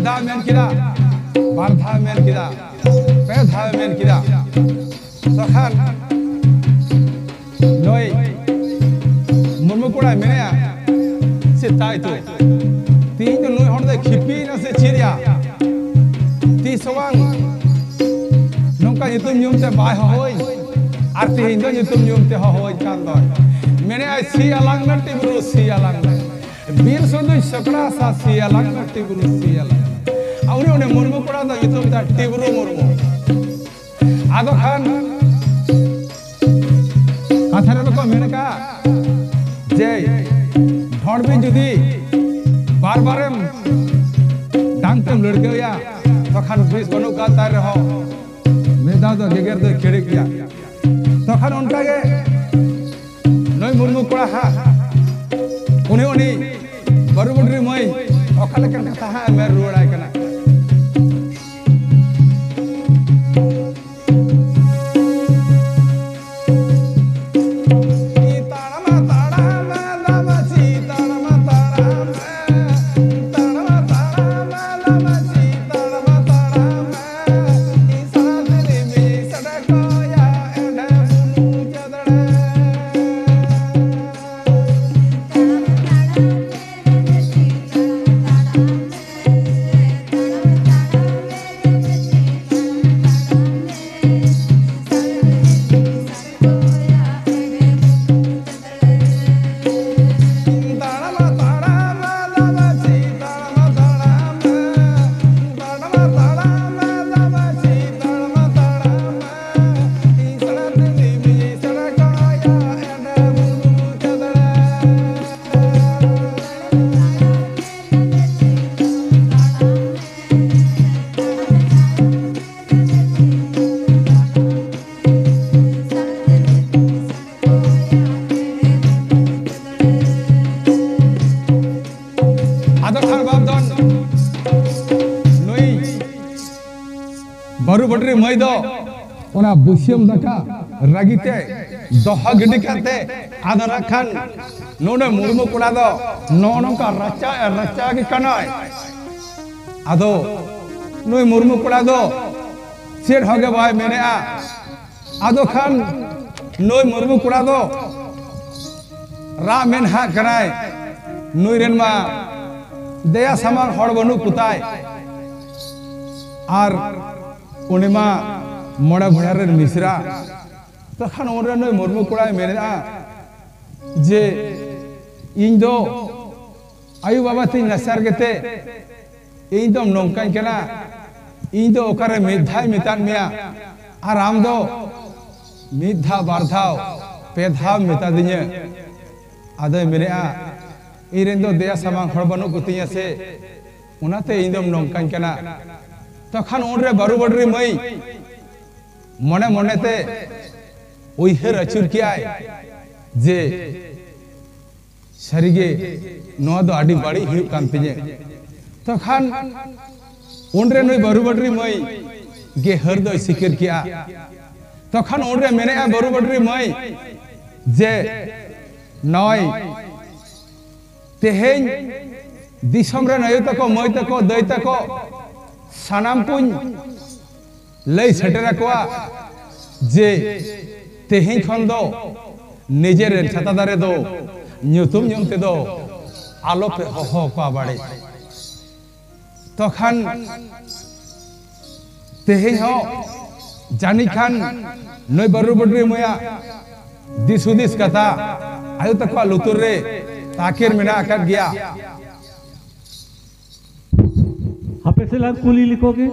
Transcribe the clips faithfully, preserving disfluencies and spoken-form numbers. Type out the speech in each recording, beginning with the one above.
ᱫᱷᱟᱣ ᱢᱮᱱ ᱠᱮᱫᱟ, ᱵᱟᱨ ᱫᱷᱟᱣ ᱢᱮᱱ ᱠᱮᱫᱟ, ᱯᱮ ᱫᱷᱟᱣ ᱢᱮᱱ ᱠᱮᱫᱟ᱾ ᱛᱚᱠᱷᱟᱱ ᱱᱩᱭ ᱢᱩᱨᱢᱩ ᱠᱚᱲᱟᱭ ᱢᱮᱱᱮᱫᱼᱟ, ᱥᱮ ᱛᱟᱭ ᱛᱚ, ᱛᱤᱦᱤᱧ ᱫᱚ ᱱᱩᱭ ᱦᱚᱲ ᱫᱚᱭ ᱠᱷᱤᱯᱤᱭᱮᱱᱟ ᱥᱮ ᱪᱮᱫ ᱭᱟ? ᱛᱤᱥ ᱦᱚᱸ ᱵᱟᱝ ᱱᱚᱝᱠᱟ ᱧᱩᱛᱩᱢ ᱧᱩᱢ ᱛᱮ ᱵᱟᱭ ᱦᱚᱦᱚᱭ, ᱟᱨ ᱛᱤᱦᱤᱧ ᱫᱚ ᱧᱩᱛᱩᱢ ᱧᱩᱢ ᱛᱮ ᱦᱚᱦᱚᱭ ᱠᱟᱱ ᱫᱚᱭ᱾ ᱢᱮᱱᱮᱫᱼᱟᱭ, ᱥᱤ ᱟᱞᱟᱝ ᱢᱮ ᱴᱤᱵᱨᱩ, ᱥᱤ ᱟᱞᱟᱝ ᱢᱮ, ᱵᱤᱨ ᱥᱩᱫᱩ ᱥᱚᱠᱲᱟ ᱥᱟ, ᱥᱤ ᱟᱞᱟᱝ ᱢᱮ ᱴᱤᱵᱨᱩ, ᱥᱤ ᱟᱞᱟᱝ ᱢᱮ᱾ ᱟᱨ ᱩᱱᱤ ᱚᱱᱮ ᱢᱩᱨᱢᱩ ᱠᱚᱲᱟ ᱫᱚ ᱧᱩᱛᱩᱢ ᱛᱟᱭ ᱴᱤᱵᱨᱩ ᱢᱩᱨᱢᱩ᱾ ᱟᱫᱚ ᱠᱷᱟᱱ ᱠᱟᱛᱷᱟ ᱨᱮ ᱫᱚᱠᱚ ᱢᱮᱱ ᱠᱟᱜᱼᱟ ᱡᱮ ᱰᱷᱚᱸᱰ ᱵᱤᱧ ᱡᱩᱫᱤ ᱵᱟᱨ ᱵᱟᱨᱮᱢ ᱰᱟᱝ ᱛᱮᱢ ᱞᱟᱹᱲᱠᱟᱹᱣᱮᱭᱟ, ᱛᱚᱠᱷᱟᱱ ᱵᱤᱥ ᱵᱟᱹᱱᱩᱜ ᱠᱟᱜ ᱛᱟᱭ ᱨᱮᱦᱚᱸ ᱢᱤᱫ ᱫᱷᱟᱣ ᱫᱚ ᱜᱮᱜᱮᱨ ᱫᱚᱭ ᱠᱷᱟᱹᱲᱮ ᱜᱮᱭᱟ᱾ ᱛᱚᱠᱷᱟᱱ ᱚᱱᱠᱟ ᱜᱮ ᱱᱩᱭ ᱢᱩᱨᱢᱩ ᱠᱚᱲᱟ ᱦᱟᱸᱜ ᱩᱱᱤ ᱩᱱᱤ ᱵᱟᱹᱨᱩ ᱵᱩᱰᱨᱤ ᱢᱟᱹᱭ ᱚᱠᱟ ᱞᱮᱠᱟᱱ ᱠᱟᱛᱷᱟ ᱦᱟᱸᱜ ᱮ ᱢᱮᱱ ᱨᱩᱣᱟᱹᱲᱟᱭ ᱠᱟᱱᱟ᱾ ᱟᱫᱚ ᱠᱷᱟᱱ ᱵᱟᱯ ᱫᱚ ᱱᱩᱭ ᱵᱟᱹᱨᱩ ᱵᱟᱹᱴᱨᱤ ᱢᱟᱹᱭ ᱫᱚ ᱚᱱᱟ ᱵᱟᱹᱥᱭᱟᱹᱢ ᱫᱟᱠᱟ ᱨᱟᱹᱜᱤ ᱛᱮ ᱫᱚᱦᱚ ᱜᱤᱰᱤ ᱠᱟᱛᱮ, ᱟᱫᱚ ᱱᱟᱜ ᱠᱷᱟᱱ ᱱᱚᱰᱮ ᱢᱩᱨᱢᱩ ᱠᱚᱲᱟ ᱫᱚ ᱱᱚᱜᱼᱚ ᱱᱚᱝᱠᱟ ᱨᱟᱪᱟ ᱮ ᱨᱟᱪᱟ ᱜᱮ ᱠᱟᱱᱟᱭ᱾ ᱟᱫᱚ ᱱᱩᱭ ᱢᱩᱨᱢᱩ ᱠᱚᱲᱟ ᱫᱚ ᱪᱮᱫ ᱦᱚᱸ ᱜᱮ ᱵᱟᱭ ᱢᱮᱱᱮᱜᱼᱟ᱾ ᱟᱫᱚ ᱠᱷᱟᱱ ᱱᱩᱭ ᱢᱩᱨᱢᱩ ᱠᱚᱲᱟ ᱫᱚ ᱨᱟᱜ ᱢᱮᱱᱦᱟᱜ ᱠᱟᱱᱟᱭ, ᱱᱩᱭ ᱨᱮᱱ ᱢᱟ ᱫᱮᱭᱟ ᱥᱟᱢᱟᱝ ᱦᱚᱲ ᱵᱟᱹᱱᱩᱜ ᱠᱚᱛᱟᱭ, ᱟᱨ ᱩᱱᱤ ᱢᱟ ᱢᱚᱬᱮ ᱵᱚᱭᱦᱟ ᱨᱮᱱ ᱢᱤᱥᱨᱟ᱾ ᱛᱚᱠᱷᱟᱱ ᱩᱱᱨᱮ ᱱᱩᱭ ᱢᱩᱨᱢᱩ ᱠᱚᱲᱟᱭ ᱢᱮᱱᱮᱫᱼᱟ ᱡᱮ, "ᱤᱧ ᱫᱚ ᱟᱭᱳ ᱵᱟᱵᱟ ᱛᱤᱧ ᱱᱟᱪᱟᱨ ᱜᱮᱛᱮ ᱤᱧ ᱫᱚᱢ ᱱᱚᱝᱠᱟᱧ ᱠᱟᱱᱟ, ᱤᱧ ᱫᱚ ᱚᱠᱟᱨᱮ ᱢᱤᱫ ᱫᱷᱟᱣ ᱢᱮᱛᱟᱫ ᱢᱮᱭᱟ ᱟᱨ ᱟᱢ ᱫᱚ ᱢᱤᱫ ᱫᱷᱟᱣ, ᱵᱟᱨ ᱫᱷᱟᱣ, ᱯᱮ ᱫᱷᱟᱣ ᱢᱮᱛᱟ ᱫᱤᱧᱟ?" ᱟᱫᱚᱭ ᱢᱮᱱᱮᱫᱼᱟ, "ᱤᱧ ᱨᱮᱱ ᱫᱚ ᱫᱮᱭᱟ ᱥᱟᱢᱟᱝ ᱦᱚᱲ ᱵᱟᱹᱱᱩᱜ ᱠᱚᱛᱤᱧᱟ ᱥᱮ, ᱚᱱᱟᱛᱮ ᱤᱧ ᱫᱚᱢ ᱱᱚᱝᱠᱟᱧ ᱠᱟᱱᱟ?" ᱛᱚᱠᱷᱟᱱ ᱩᱱᱨᱮ ᱵᱟᱹᱨᱩ ᱵᱟᱹᱰᱨᱤ ᱢᱟᱹᱭ ᱢᱚᱱᱮ ᱢᱚᱱᱮᱛᱮ ᱩᱭᱦᱟᱹᱨ ᱟᱹᱪᱩᱨ ᱠᱮᱜᱼᱟᱭ ᱡᱮ, "ᱥᱟᱹᱨᱤᱜᱮ ᱱᱚᱣᱟ ᱫᱚ ᱟᱹᱰᱤ ᱵᱟᱹᱲᱤᱡ ᱦᱩᱭᱩᱜ ᱠᱟᱱ ᱛᱤᱧᱟᱹ᱾" ᱛᱚᱠᱷᱟᱱ ᱩᱱᱨᱮ ᱱᱩᱭ ᱵᱟᱹᱨᱩ ᱵᱟᱹᱰᱨᱤ ᱢᱟᱹᱭ ᱜᱮ ᱦᱟᱹᱨ ᱫᱚᱭ ᱥᱤᱠᱟᱹᱨ ᱠᱮᱜᱼᱟ᱾ ᱛᱚᱠᱷᱟᱱ ᱩᱱᱨᱮ ᱢᱮᱱᱮᱜᱼᱟ ᱵᱟᱹᱨᱩ ᱵᱟᱹᱰᱨᱤ ᱢᱟᱹᱭ ᱡᱮ, "ᱱᱚᱜᱼᱚᱭ ᱛᱮᱦᱮᱧ ᱫᱤᱥᱚᱢ ᱨᱮᱱ ᱟᱭᱳ ᱛᱟᱠᱚ, ᱢᱟᱹᱭ ᱛᱟᱠᱚ, ᱫᱟᱹᱭ ᱛᱟᱠᱚ ᱥᱟᱱᱟᱢ ᱠᱚᱧ ᱞᱟᱹᱭ ᱥᱮᱴᱮᱨ ᱟᱠᱚᱣᱟ ᱡᱮ ᱛᱮᱦᱮᱧ ᱠᱷᱚᱱ ᱫᱚ ᱱᱤᱡᱮᱨ ᱨᱮᱱ ᱪᱷᱟᱛᱟ ᱫᱟᱨᱮ ᱫᱚ ᱧᱩᱛᱩᱢ ᱧᱩᱢ ᱛᱮᱫᱚ ᱟᱞᱚᱯᱮ ᱦᱚᱦᱚ ᱟᱠᱚᱣᱟ ᱵᱟᱲᱮ᱾" ᱛᱚᱠᱷᱟᱱ ᱛᱮᱦᱮᱧ ᱦᱚᱸ ᱡᱟᱹᱱᱤᱡ ᱠᱷᱟᱱ ᱱᱩᱭ ᱵᱟᱹᱨᱩ ᱵᱟᱹᱰᱨᱤ ᱢᱟᱹᱭᱟᱜ ᱫᱤᱥ ᱦᱩᱫᱤᱥ ᱠᱟᱛᱷᱟ ᱟᱭᱳ ᱛᱟᱠᱚᱣᱟᱜ ᱞᱩᱛᱩᱨ ᱨᱮ ᱛᱟᱠᱮᱨ ᱢᱮᱱᱟᱜ ᱟᱠᱟᱫ ᱜᱮᱭᱟ᱾ ᱦᱟᱯᱮ ᱥᱮ ᱞᱟᱝ ᱠᱩᱞᱤ ᱞᱮᱠᱚ ᱜᱮ᱾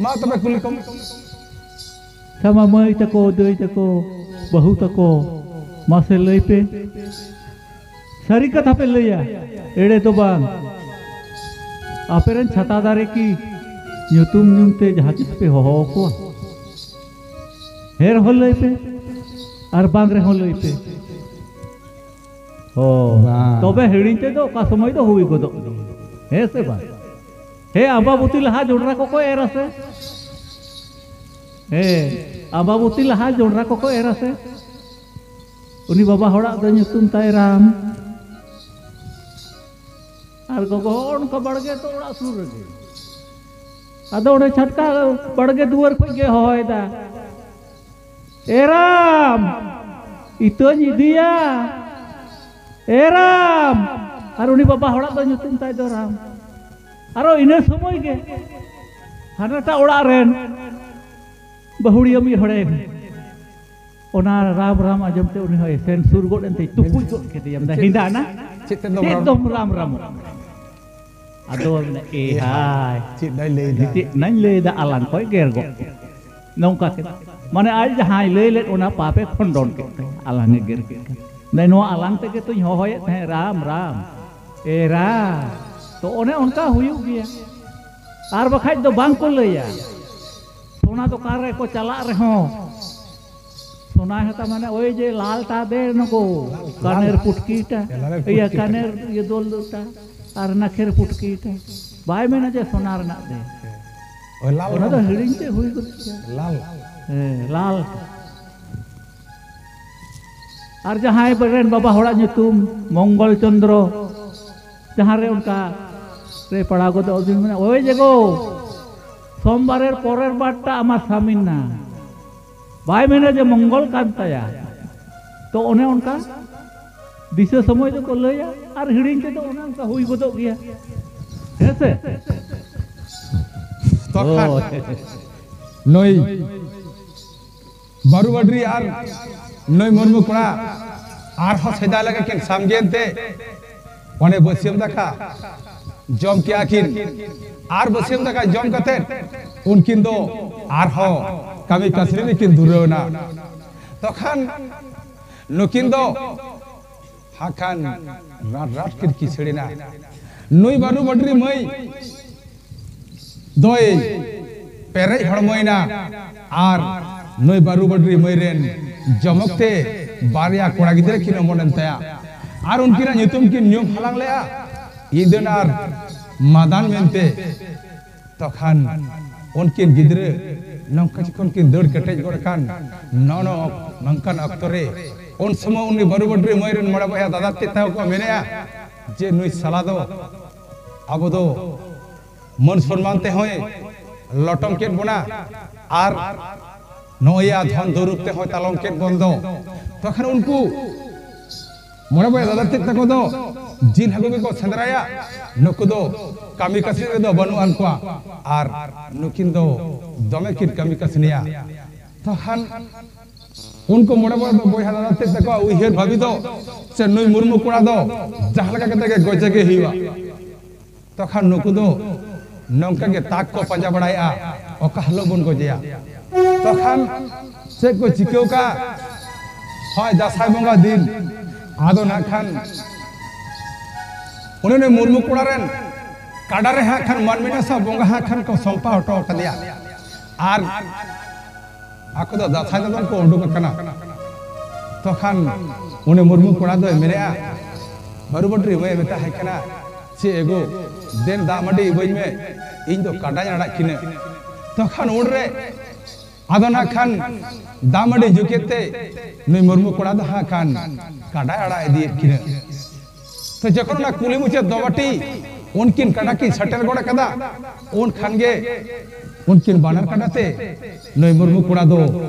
ᱢᱟ ᱛᱚᱵᱮ ᱠᱩᱞᱤ ᱠᱚᱢ᱾ ᱟᱪᱪᱷᱟ, ᱢᱟ ᱢᱟᱹᱭ ᱛᱟᱠᱚ, ᱫᱟᱹᱭ ᱛᱟᱠᱚ, ᱵᱟᱹᱦᱩ ᱛᱟᱠᱚ, ᱢᱟᱥᱮ ᱞᱟᱹᱭ ᱯᱮ, ᱥᱟᱹᱨᱤ ᱠᱟᱛᱷᱟ ᱯᱮ ᱞᱟᱹᱭᱟ, ᱮᱲᱮ ᱫᱚ ᱵᱟᱝ? ᱟᱯᱮ ᱨᱮᱱ ᱪᱷᱟᱛᱟ ᱫᱟᱨᱮ ᱠᱤ ᱧᱩᱛᱩᱢ ᱧᱩᱢ ᱛᱮ ᱡᱟᱦᱟᱸ ᱛᱤᱥ ᱯᱮ ᱦᱚᱦᱚ ᱟᱠᱚᱣᱟ? ᱦᱮᱸ ᱨᱮᱦᱚᱸ ᱞᱟᱹᱭ ᱯᱮ, ᱟᱨ ᱵᱟᱝ ᱨᱮᱦᱚᱸ ᱞᱟᱹᱭ ᱯᱮ᱾ ᱦᱳᱭ᱾ ᱵᱟᱝ᱾ ᱛᱚᱵᱮ ᱦᱤᱲᱤᱧ ᱛᱮᱫᱚ ᱚᱠᱟ ᱥᱚᱢᱚᱭ ᱫᱚ ᱦᱩᱭ ᱜᱚᱫᱚᱜ ᱜᱮᱭᱟ᱾ ᱦᱮᱸ ᱥᱮ ᱵᱟᱝ? ᱦᱮᱸ, ᱟᱢᱵᱟᱵᱚᱛᱤ ᱞᱟᱦᱟ ᱡᱚᱱᱰᱨᱟ ᱠᱚᱠᱚ ᱮᱨᱟ ᱥᱮ? ᱦᱮᱸ, ᱟᱢᱵᱟᱵᱚᱛᱤ ᱞᱟᱦᱟ ᱡᱚᱱᱰᱨᱟ ᱠᱚᱠᱚ ᱮᱨᱟ ᱥᱮ? ᱩᱱᱤ ᱵᱟᱵᱟ ᱦᱚᱲᱟᱜ ᱫᱚ ᱧᱩᱛᱩᱢ ᱛᱟᱭ ᱨᱟᱢ᱾ ᱟᱨ ᱜᱚᱜᱚ ᱦᱚᱸ ᱚᱱᱠᱟ ᱵᱟᱲᱜᱮ ᱛᱚ ᱚᱲᱟᱜ ᱥᱩᱨ ᱨᱮᱜᱮ᱾ ᱟᱫᱚ ᱚᱸᱰᱮ ᱪᱷᱟᱴᱠᱟ ᱵᱟᱲᱜᱮ ᱫᱩᱣᱟᱹᱨ ᱠᱷᱚᱱ ᱜᱮ ᱦᱚᱦᱚᱭᱮᱫᱟ, "ᱮ ᱨᱟᱢ, ᱤᱛᱟᱹᱧ ᱤᱫᱤᱭᱟ, ᱮ ᱨᱟᱢ!" ᱟᱨ ᱩᱱᱤ ᱵᱟᱵᱟ ᱦᱚᱲᱟᱜ ᱫᱚ ᱧᱩᱛᱩᱢ ᱛᱟᱭ ᱫᱚ ᱨᱟᱢ᱾ ᱟᱨᱚ ᱤᱱᱟᱹ ᱥᱚᱢᱚᱭ ᱜᱮ ᱦᱟᱱᱟᱴᱟᱜ ᱚᱲᱟᱜ ᱨᱮᱱ ᱵᱟᱹᱦᱩᱲᱤᱭᱟᱹ ᱢᱤᱫ ᱦᱚᱲᱮ, ᱚᱱᱟ ᱨᱟᱢ ᱨᱟᱢ ᱟᱸᱡᱚᱢ ᱛᱮ ᱩᱱᱤ ᱦᱚᱸᱭ ᱥᱮᱱ ᱥᱩᱨ ᱜᱚᱫ ᱮᱱᱛᱮ ᱛᱩᱯᱩᱡ ᱜᱚᱫ ᱠᱮᱫᱮᱭᱟ᱾ ᱢᱮᱱᱫᱟ, ᱪᱮᱫ? "ᱦᱮᱸᱫᱟ ᱱᱟ, ᱪᱮᱫ ᱛᱮᱫ ᱫᱚᱢ ᱪᱮᱫ ᱨᱟᱢ? ᱫᱚᱢ ᱨᱟᱢ ᱨᱟᱢᱚᱜ ᱠᱟᱱᱟ?" ᱟᱫᱚ ᱢᱮᱱᱟ, "ᱮ ᱦᱟᱭ, ᱪᱮᱫ ᱫᱚᱭ ᱞᱟᱹᱭᱫᱟ? ᱪᱮᱫ ᱱᱟᱧ ᱞᱟᱹᱭᱫᱟ, ᱟᱞᱟᱝ ᱠᱚᱭ ᱜᱮᱨ ᱜᱚᱫ ᱠᱮᱫ᱾" ᱱᱚᱝᱠᱟ ᱠᱮᱫᱟ᱾ ᱢᱟᱱᱮ ᱟᱡ ᱡᱟᱦᱟᱸᱭ ᱞᱟᱹᱭ ᱞᱮᱫ, ᱚᱱᱟ ᱯᱟᱯᱮ ᱠᱷᱚᱸᱰᱚᱱ ᱠᱮᱫ ᱛᱟᱭᱟ, ᱟᱞᱟᱝ ᱮ ᱜᱮᱨ ᱠᱮᱫ ᱠᱷᱟᱱ᱾ ᱢᱮᱱᱫᱟᱭ, "ᱱᱚᱣᱟ ᱟᱞᱟᱝ ᱛᱮᱜᱮ ᱛᱚᱧ ᱦᱚᱦᱚᱭᱮᱫ ᱛᱟᱦᱮᱸᱫ, ᱨᱟᱢ, ᱨᱟᱢ, ᱮ ᱨᱟᱢ᱾" ᱛᱚ ᱚᱱᱮ ᱚᱱᱠᱟ ᱦᱩᱭᱩᱜ ᱜᱮᱭᱟ᱾ ᱟᱨ ᱵᱟᱠᱷᱟᱡ ᱫᱚ ᱵᱟᱝ ᱠᱚ ᱞᱟᱹᱭᱟ᱾ ᱥᱚᱱᱟ ᱫᱚᱠᱟᱱ ᱨᱮᱠᱚ ᱪᱟᱞᱟᱜ ᱨᱮᱦᱚᱸ, ᱥᱚᱱᱟ ᱦᱟᱛᱟ ᱢᱟᱱᱮ ᱳᱭ ᱡᱮ ᱞᱟᱞ ᱴᱟ ᱫᱮ ᱱᱩᱠᱩ, ᱞᱟᱞ, ᱠᱟᱱᱮᱨ ᱞᱟᱞ᱾ ᱯᱩᱴᱠᱤ ᱴᱟ, ᱞᱟᱞᱮᱨ ᱤᱭᱟᱹ, ᱯᱩᱴᱠᱤ ᱴᱟ᱾ ᱠᱟᱱᱮᱨ ᱤᱭᱟᱹ ᱫᱚᱞ ᱫᱚ ᱴᱟ, ᱟᱨ ᱱᱟᱠᱷᱮᱨ ᱯᱩᱴᱠᱤ ᱴᱟ᱾ ᱵᱟᱭ ᱢᱮᱱᱟ ᱡᱮ ᱥᱚᱱᱟ ᱨᱮᱱᱟᱜ ᱫᱮ᱾ ᱳᱭ ᱞᱟᱞ ᱚᱱᱟ ᱫᱚ ᱨᱚᱝ᱾ ᱦᱤᱲᱤᱧ ᱛᱮ ᱦᱩᱭ ᱜᱚᱫᱚᱜ ᱜᱮᱭᱟ᱾ ᱞᱟᱞ᱾ ᱦᱮᱸ, ᱞᱟᱞ᱾ ᱟᱨ ᱡᱟᱦᱟᱸᱭ ᱨᱮᱱ ᱵᱟᱵᱟ ᱦᱚᱲᱟᱜ ᱧᱩᱛᱩᱢ ᱢᱚᱝᱜᱚᱞ ᱪᱚᱸᱫᱽᱨᱚ, ᱡᱟᱦᱟᱸ ᱨᱮ ᱚᱱᱠᱟ ᱨᱮ ᱯᱟᱲᱟᱣ ᱜᱚᱫᱚᱜ ᱫᱤᱱ ᱢᱮᱱᱟ, "ᱳᱭ ᱡᱮᱜᱳ, ᱥᱳᱢᱵᱟᱨᱮᱨ ᱯᱚᱨᱮᱨ ᱵᱟᱨᱴᱟ ᱟᱢᱟᱨ ᱥᱟᱢᱤᱱ ᱱᱟ᱾" ᱵᱟᱭ ᱢᱮᱱᱟ ᱡᱮ ᱢᱚᱝᱜᱚᱞ ᱠᱟᱱ ᱛᱟᱭᱟ᱾ ᱛᱚ ᱚᱱᱮ ᱚᱱᱠᱟ ᱫᱤᱥᱟᱹ ᱥᱚᱢᱚᱭ ᱫᱚᱠᱚ ᱞᱟᱹᱭᱟ, ᱟᱨ ᱦᱤᱲᱤᱧ ᱛᱮᱫᱚ ᱚᱱᱮ ᱚᱱᱠᱟ ᱦᱩᱭ ᱜᱚᱫᱚᱜ ᱜᱮᱭᱟ᱾ ᱦᱮᱸ ᱥᱮ? ᱛᱚᱠᱷᱟᱱ ᱦᱳᱭ᱾ ᱱᱩᱭ ᱵᱟᱹᱨᱩ ᱵᱟᱹᱰᱨᱤ ᱟᱨ ᱱᱩᱭ ᱢᱩᱨᱢᱩ ᱠᱚᱲᱟ ᱟᱨᱦᱚᱸ ᱥᱮᱫᱟᱭ ᱞᱮᱠᱟ ᱠᱤᱱ ᱥᱟᱢᱜᱮᱱ ᱛᱮ ᱚᱸᱰᱮ ᱵᱟᱹᱥᱭᱟᱹᱢ ᱫᱟᱠᱟ ᱡᱚᱢ ᱠᱮᱜᱼᱟ ᱠᱤᱱ᱾ ᱟᱨ ᱵᱟᱹᱥᱭᱟᱹᱢ ᱫᱟᱠᱟ ᱡᱚᱢ ᱠᱟᱛᱮ ᱩᱱᱠᱤᱱ ᱫᱚ ᱟᱨᱦᱚᱸ ᱠᱟᱹᱢᱤ ᱠᱟᱹᱥᱱᱤ ᱨᱮᱠᱤᱱ ᱫᱷᱩᱨᱟᱹᱣ ᱮᱱᱟ᱾ ᱛᱚᱠᱷᱟᱱ ᱱᱩᱠᱤᱱ ᱫᱚ ᱦᱟᱠᱷᱟᱱ ᱨᱟᱴ ᱨᱟᱴ ᱠᱤᱱ ᱠᱤᱥᱟᱹᱲ ᱮᱱᱟ᱾ ᱱᱩᱭ ᱵᱟᱹᱨᱩ ᱵᱟᱹᱰᱨᱤ ᱢᱟᱹᱭ ᱫᱚᱭ ᱯᱮᱨᱮᱡ ᱦᱚᱲᱢᱚᱭᱮᱱᱟ ᱟᱨ ᱱᱩᱭ ᱵᱟᱹᱨᱩ ᱵᱟᱹᱰᱨᱤ ᱢᱟᱹᱭ ᱨᱮᱱ ᱡᱚᱢᱚᱠ ᱛᱮ ᱵᱟᱨᱭᱟ ᱠᱚᱲᱟ ᱜᱤᱫᱽᱨᱟᱹ ᱠᱤᱱ ᱚᱢᱚᱱᱮᱱ ᱛᱟᱭᱟ᱾ ᱟᱨ ᱩᱱᱠᱤᱱᱟᱜ ᱧᱩᱛᱩᱢ ᱠᱤᱱ ᱧᱩᱢ ᱦᱟᱞᱟᱝ ᱞᱮᱫᱼᱟ ᱤᱫᱟᱹᱱ ᱟᱨ ᱢᱟᱫᱟᱱ ᱢᱮᱱᱛᱮ᱾ ᱛᱚᱠᱷᱟᱱ ᱩᱱᱠᱤᱱ ᱜᱤᱫᱽᱨᱟᱹ ᱱᱚᱝᱠᱟ ᱡᱚᱠᱷᱚᱱ ᱠᱤᱱ ᱫᱟᱹᱲ ᱠᱮᱴᱮᱡ ᱜᱚᱫ ᱟᱠᱟᱱ, ᱱᱚᱜᱼᱚ ᱱᱚᱝᱠᱟᱱ ᱚᱠᱛᱚ ᱨᱮ ᱩᱱ ᱥᱚᱢᱚᱭ ᱩᱱᱤ ᱵᱟᱹᱨᱩ ᱵᱟᱹᱰᱨᱤ ᱢᱟᱹᱭ ᱨᱮᱱ ᱢᱚᱬᱮ ᱵᱚᱭᱦᱟ ᱫᱟᱫᱟ ᱛᱮᱫ ᱛᱟᱠᱚ ᱠᱚ ᱢᱮᱱᱮᱫᱼᱟ ᱡᱮ ᱱᱩᱭ ᱥᱟᱞᱟ ᱫᱚ ᱟᱵᱚ ᱫᱚ ᱢᱟᱹᱱ ᱥᱚᱱᱢᱟᱱ ᱛᱮᱦᱚᱸᱭ ᱞᱚᱴᱚᱢ ᱠᱮᱫ ᱵᱚᱱᱟ ᱟᱨ ᱱᱚᱜᱼᱚᱭ ᱫᱷᱚᱱ ᱫᱩᱨᱩᱵ ᱛᱮᱦᱚᱸᱭ ᱛᱟᱞᱚᱢ ᱠᱮᱫ ᱵᱚᱱ ᱫᱚ᱾ ᱛᱚᱠᱷᱚᱱ ᱩᱱᱠᱩ ᱢᱚᱬᱮ ᱵᱚᱭᱦᱟ ᱫᱟᱫᱟ ᱛᱮᱫ ᱛᱟᱠᱚ ᱫᱚ ᱡᱤᱞ ᱦᱟᱹᱠᱩ ᱜᱮᱠᱚ ᱥᱮᱸᱫᱽᱨᱟᱭᱟ᱾ ᱱᱩᱠᱩ ᱫᱚ ᱠᱟᱹᱢᱤ ᱠᱟᱹᱥᱱᱤ ᱨᱮᱫᱚ ᱵᱟᱹᱱᱩᱜ ᱟᱱ ᱠᱚᱣᱟ ᱟᱨ ᱱᱩᱠᱤᱱ ᱫᱚ ᱫᱚᱢᱮ ᱠᱤᱱ ᱠᱟᱹᱢᱤ ᱠᱟᱹᱥᱱᱤᱭᱟ᱾ ᱛᱚᱠᱷᱚᱱ ᱩᱱᱠᱩ ᱢᱚᱬᱮ ᱵᱚᱭᱦᱟ ᱫᱚ, ᱵᱚᱭᱦᱟ ᱫᱟᱫᱟ ᱛᱮᱫ ᱛᱟᱠᱚᱣᱟᱜ ᱩᱭᱦᱟᱹᱨ ᱵᱷᱟᱵᱤ ᱫᱚ ᱥᱮ ᱱᱩᱭ ᱢᱩᱨᱢᱩ ᱠᱚᱲᱟ ᱫᱚ ᱡᱟᱦᱟᱸ ᱞᱮᱠᱟ ᱠᱟᱛᱮ ᱜᱮ ᱜᱚᱡᱮ ᱜᱮ ᱦᱩᱭᱩᱜᱼᱟ᱾ ᱛᱚᱠᱷᱟᱱ ᱱᱩᱠᱩ ᱫᱚ ᱱᱚᱝᱠᱟ ᱜᱮ ᱛᱟᱠ ᱠᱚ ᱯᱟᱸᱡᱟ ᱵᱟᱲᱟᱭᱮᱜᱼᱟ, ᱚᱠᱟ ᱦᱤᱞᱳᱜ ᱵᱚᱱ ᱜᱚᱡᱮᱭᱟ᱾ ᱛᱚᱠᱷᱟᱱ ᱪᱮᱫ ᱠᱚ ᱪᱤᱠᱟᱹᱣ ᱠᱟᱜᱼᱟ? ᱦᱳᱭ, ᱫᱟᱸᱥᱟᱭ ᱵᱚᱸᱜᱟ ᱫᱤᱱ ᱟᱫᱚ ᱱᱟᱜ ᱠᱷᱟᱱ ᱩᱱᱤ ᱱᱩᱭ ᱢᱩᱨᱢᱩ ᱠᱚᱲᱟ ᱨᱮᱱ ᱠᱟᱰᱟ ᱨᱮ ᱦᱟᱸᱜ ᱠᱷᱟᱱ ᱢᱟᱹᱱᱢᱤ ᱱᱟᱥᱟ ᱵᱚᱸᱜᱟ ᱦᱟᱸᱜ ᱠᱷᱟᱱ ᱠᱚ ᱥᱟᱢᱯᱟ ᱦᱚᱴᱚ ᱠᱟᱫᱮᱭᱟ᱾ ᱟᱨ ᱟᱠᱚ ᱫᱚ ᱫᱟᱸᱥᱟᱭ ᱫᱟᱫᱚᱱ ᱠᱚ ᱩᱰᱩᱠ ᱟᱠᱟᱱᱟ᱾ ᱛᱚᱠᱷᱟᱱ ᱩᱱᱤ ᱢᱩᱨᱢᱩ ᱠᱚᱲᱟ ᱫᱚᱭ ᱢᱮᱱᱮᱜᱼᱟ, ᱵᱟᱹᱨᱩ ᱵᱟᱹᱴᱨᱤ ᱢᱟᱹᱭ ᱢᱮᱛᱟ ᱦᱟᱭ ᱠᱟᱱᱟ, ᱪᱮ ᱮᱜᱳ, ᱫᱮᱱ ᱫᱟᱜ ᱢᱟᱹᱰᱤ ᱤᱵᱟᱹᱧ ᱢᱮ, ᱤᱧ ᱫᱚ ᱠᱟᱰᱟᱧ ᱟᱲᱟᱜ ᱠᱤᱱᱟᱹ᱾ ᱛᱚᱠᱷᱟᱱ ᱩᱱᱨᱮ ᱟᱫᱚ ᱱᱟᱜ ᱠᱷᱟᱱ ᱫᱟᱜ ᱢᱟᱹᱰᱤ ᱧᱩ ᱠᱮᱫ ᱛᱮ ᱱᱩᱭ ᱢᱩᱨᱢᱩ ᱠᱚᱲᱟ ᱫᱚ ᱦᱟᱸᱜ ᱠᱷᱟᱱ ᱠᱟᱰᱟᱭ ᱟᱲᱟᱜ ᱤᱫᱤᱭᱮᱫ ᱠᱤᱱᱟᱹ᱾ ᱛᱚ ᱡᱚᱠᱷᱚᱱ ᱚᱱᱟ ᱠᱩᱞᱦᱤ ᱢᱩᱪᱟᱹᱫ ᱫᱚᱵᱟᱴᱤ ᱩᱱᱠᱤᱱ ᱠᱟᱰᱟ ᱠᱤᱱ ᱥᱮᱴᱮᱨ ᱜᱚᱫ ᱠᱟᱫᱟ, ᱩᱱ ᱠᱷᱟᱱ ᱜᱮ ᱩᱱᱠᱤᱱ ᱵᱟᱱᱟᱨ ᱠᱟᱰᱟ ᱛᱮ ᱱᱩᱭ ᱢᱩᱨᱢᱩ ᱠᱚᱲᱟ ᱫᱚ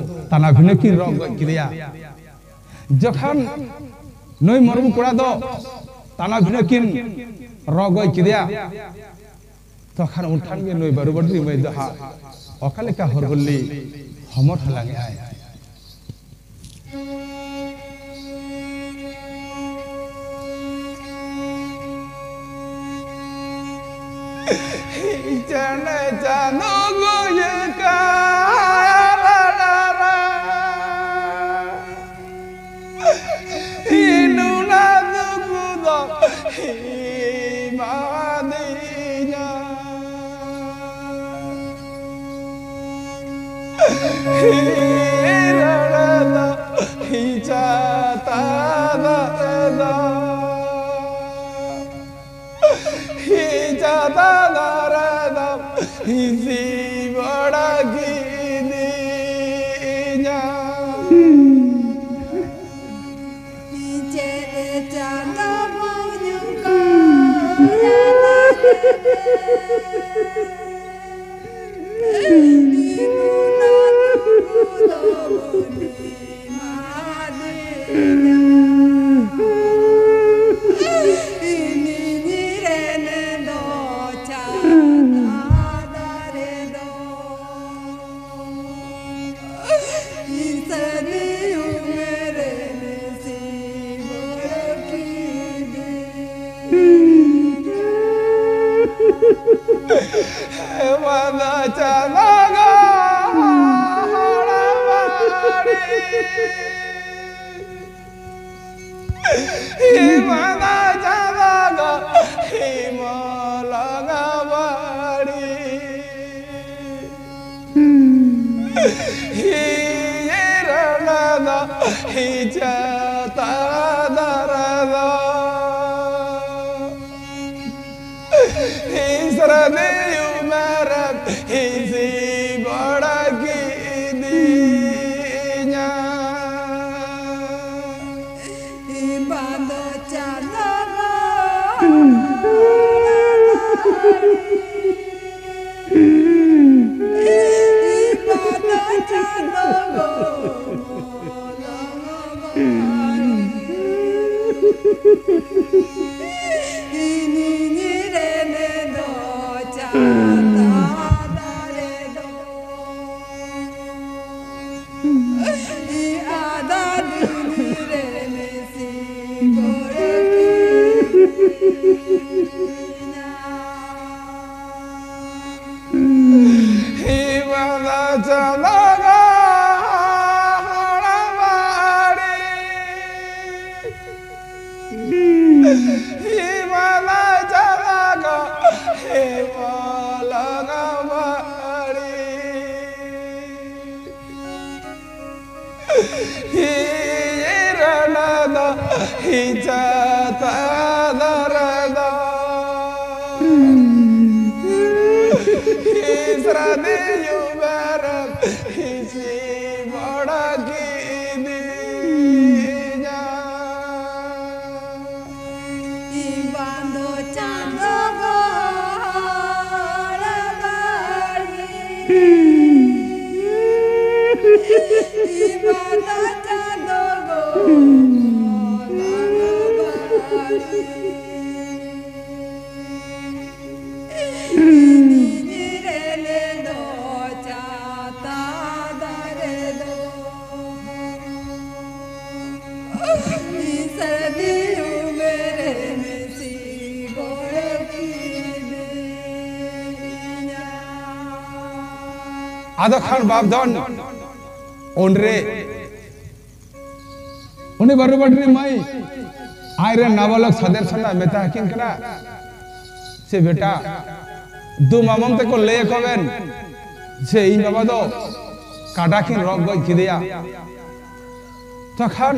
ᱛᱟᱱᱟ ᱵᱷᱤᱱᱟᱹ ᱠᱤᱱ ᱨᱚᱜ ᱜᱚᱡ ᱠᱮᱫᱮᱭᱟ᱾ ᱡᱚᱠᱷᱚᱱ ᱱᱩᱭ ᱢᱩᱨᱢᱩ ᱠᱚᱲᱟ ᱫᱚ ᱛᱟᱱᱟ ᱵᱷᱤᱱᱟᱹ ᱠᱤᱱ ᱨᱚᱜ ᱜᱚᱡ ᱠᱮᱫᱮᱭᱟ, ᱛᱚᱠᱷᱟᱱ ᱩᱱ ᱠᱷᱟᱱ ᱜᱮ ᱱᱩᱭ ᱵᱟᱹᱨᱩ ᱵᱟᱹᱴᱨᱤ ᱢᱟᱹᱭ ᱫᱚ ᱦᱟᱸᱜ ᱚᱠᱟ ᱞᱮᱠᱟ ᱦᱚᱨ ᱦᱚᱞᱞᱤ ᱦᱚᱢᱚᱨ ᱦᱟᱞᱟᱝ ᱮᱜᱼᱟᱭ᱾ ᱪᱮᱬᱮ ᱪᱟᱸᱫᱚ ᱜᱚᱡ ᱠᱟᱱ ᱤᱱᱩᱱᱟ ᱫᱩᱠᱩ ᱫᱚ ᱮᱢᱟᱫᱤᱧᱟ᱾ ᱦᱤᱨᱟᱹᱲ ᱫᱚ ᱦᱤᱪᱟᱛᱟ ᱫᱟᱨᱮ ᱫᱚ ᱦᱤᱪᱟᱛᱟ ᱫᱟᱨᱮ ᱫᱚ ᱦᱤᱥᱤ ᱵᱟᱲᱟ ᱠᱤᱫᱤᱧᱟ᱾ ᱪᱮᱫ ᱪᱟᱸᱫᱚ ᱵᱚᱱ ᱠᱚᱭᱟ? ᱮᱢᱟᱱᱟ ᱪᱟᱸᱫᱟ ᱜᱚ ᱦᱚᱲ ᱵᱟᱹᱲᱤ᱾ ᱮᱢᱟᱱᱟ ᱪᱟᱸᱫᱟ ᱜᱚ ᱦᱤᱢᱚᱞ ᱜᱚ ᱵᱟᱹᱲᱤ᱾ ᱦᱤᱨᱟᱹᱲᱟ ᱫᱚ ᱦᱤᱡᱟᱹ ᱛᱟᱫᱟᱨᱟ ᱫᱚ᱾ ᱦᱤᱥᱨᱟᱹᱫᱤ ᱩᱢᱮᱨᱮᱢ ᱦᱤᱥᱤ ᱵᱟᱲᱟ ᱠᱤᱫᱤᱧᱟ᱾ ᱤᱵᱟᱫᱚ ᱪᱟᱸᱫᱚ ᱜᱚ᱾ ᱤᱵᱟᱫᱚ ᱪᱟᱸᱫᱚ ᱜᱚ᱾ ᱦᱤᱢᱟᱞᱟ ᱪᱟᱞᱟᱜ ᱦᱤᱢᱟᱞᱟ ᱵᱟᱲᱤ᱾ ᱦᱤᱨᱟᱱᱟ ᱫᱚ ᱦᱤᱡᱟᱛᱟ ᱫᱟᱨᱟ ᱫᱚ᱾ ᱦᱤᱥᱨᱟ ᱫᱤᱭᱩ ᱵᱮᱨᱮᱢ ᱦᱤᱥᱤ ᱵᱟᱲᱟ ᱠᱤᱫᱤᱧᱟ᱾ ᱤᱧ ᱵᱟᱸᱫᱚ ᱪᱟᱸᱫᱚ ᱜᱚ᱾ ᱟᱫᱚ ᱠᱷᱟᱱ ᱵᱟᱯ ᱫᱷᱚᱱ ᱩᱱᱨᱮ ᱩᱱᱤ ᱵᱟᱹᱨᱩ ᱵᱟᱹᱴᱨᱤ ᱢᱟᱹᱭ ᱟᱡᱨᱮᱱ ᱱᱟᱵᱟᱞᱚᱠ ᱥᱟᱫᱮᱨ ᱥᱟᱞᱟᱜ ᱢᱮᱛᱟ ᱟᱹᱠᱤᱱ ᱠᱟᱱᱟ, ᱥᱮ ᱵᱮᱴᱟ, ᱫᱩ ᱢᱟᱢᱚᱢ ᱛᱮᱠᱚ ᱞᱟᱹᱭ ᱟᱠᱚ ᱵᱮᱱ ᱡᱮ ᱤᱧ ᱵᱟᱵᱟ ᱫᱚ ᱠᱟᱰᱟ ᱠᱤᱱ ᱨᱚᱜ ᱜᱚᱡ ᱠᱮᱫᱮᱭᱟ᱾ ᱛᱚᱠᱷᱚᱱ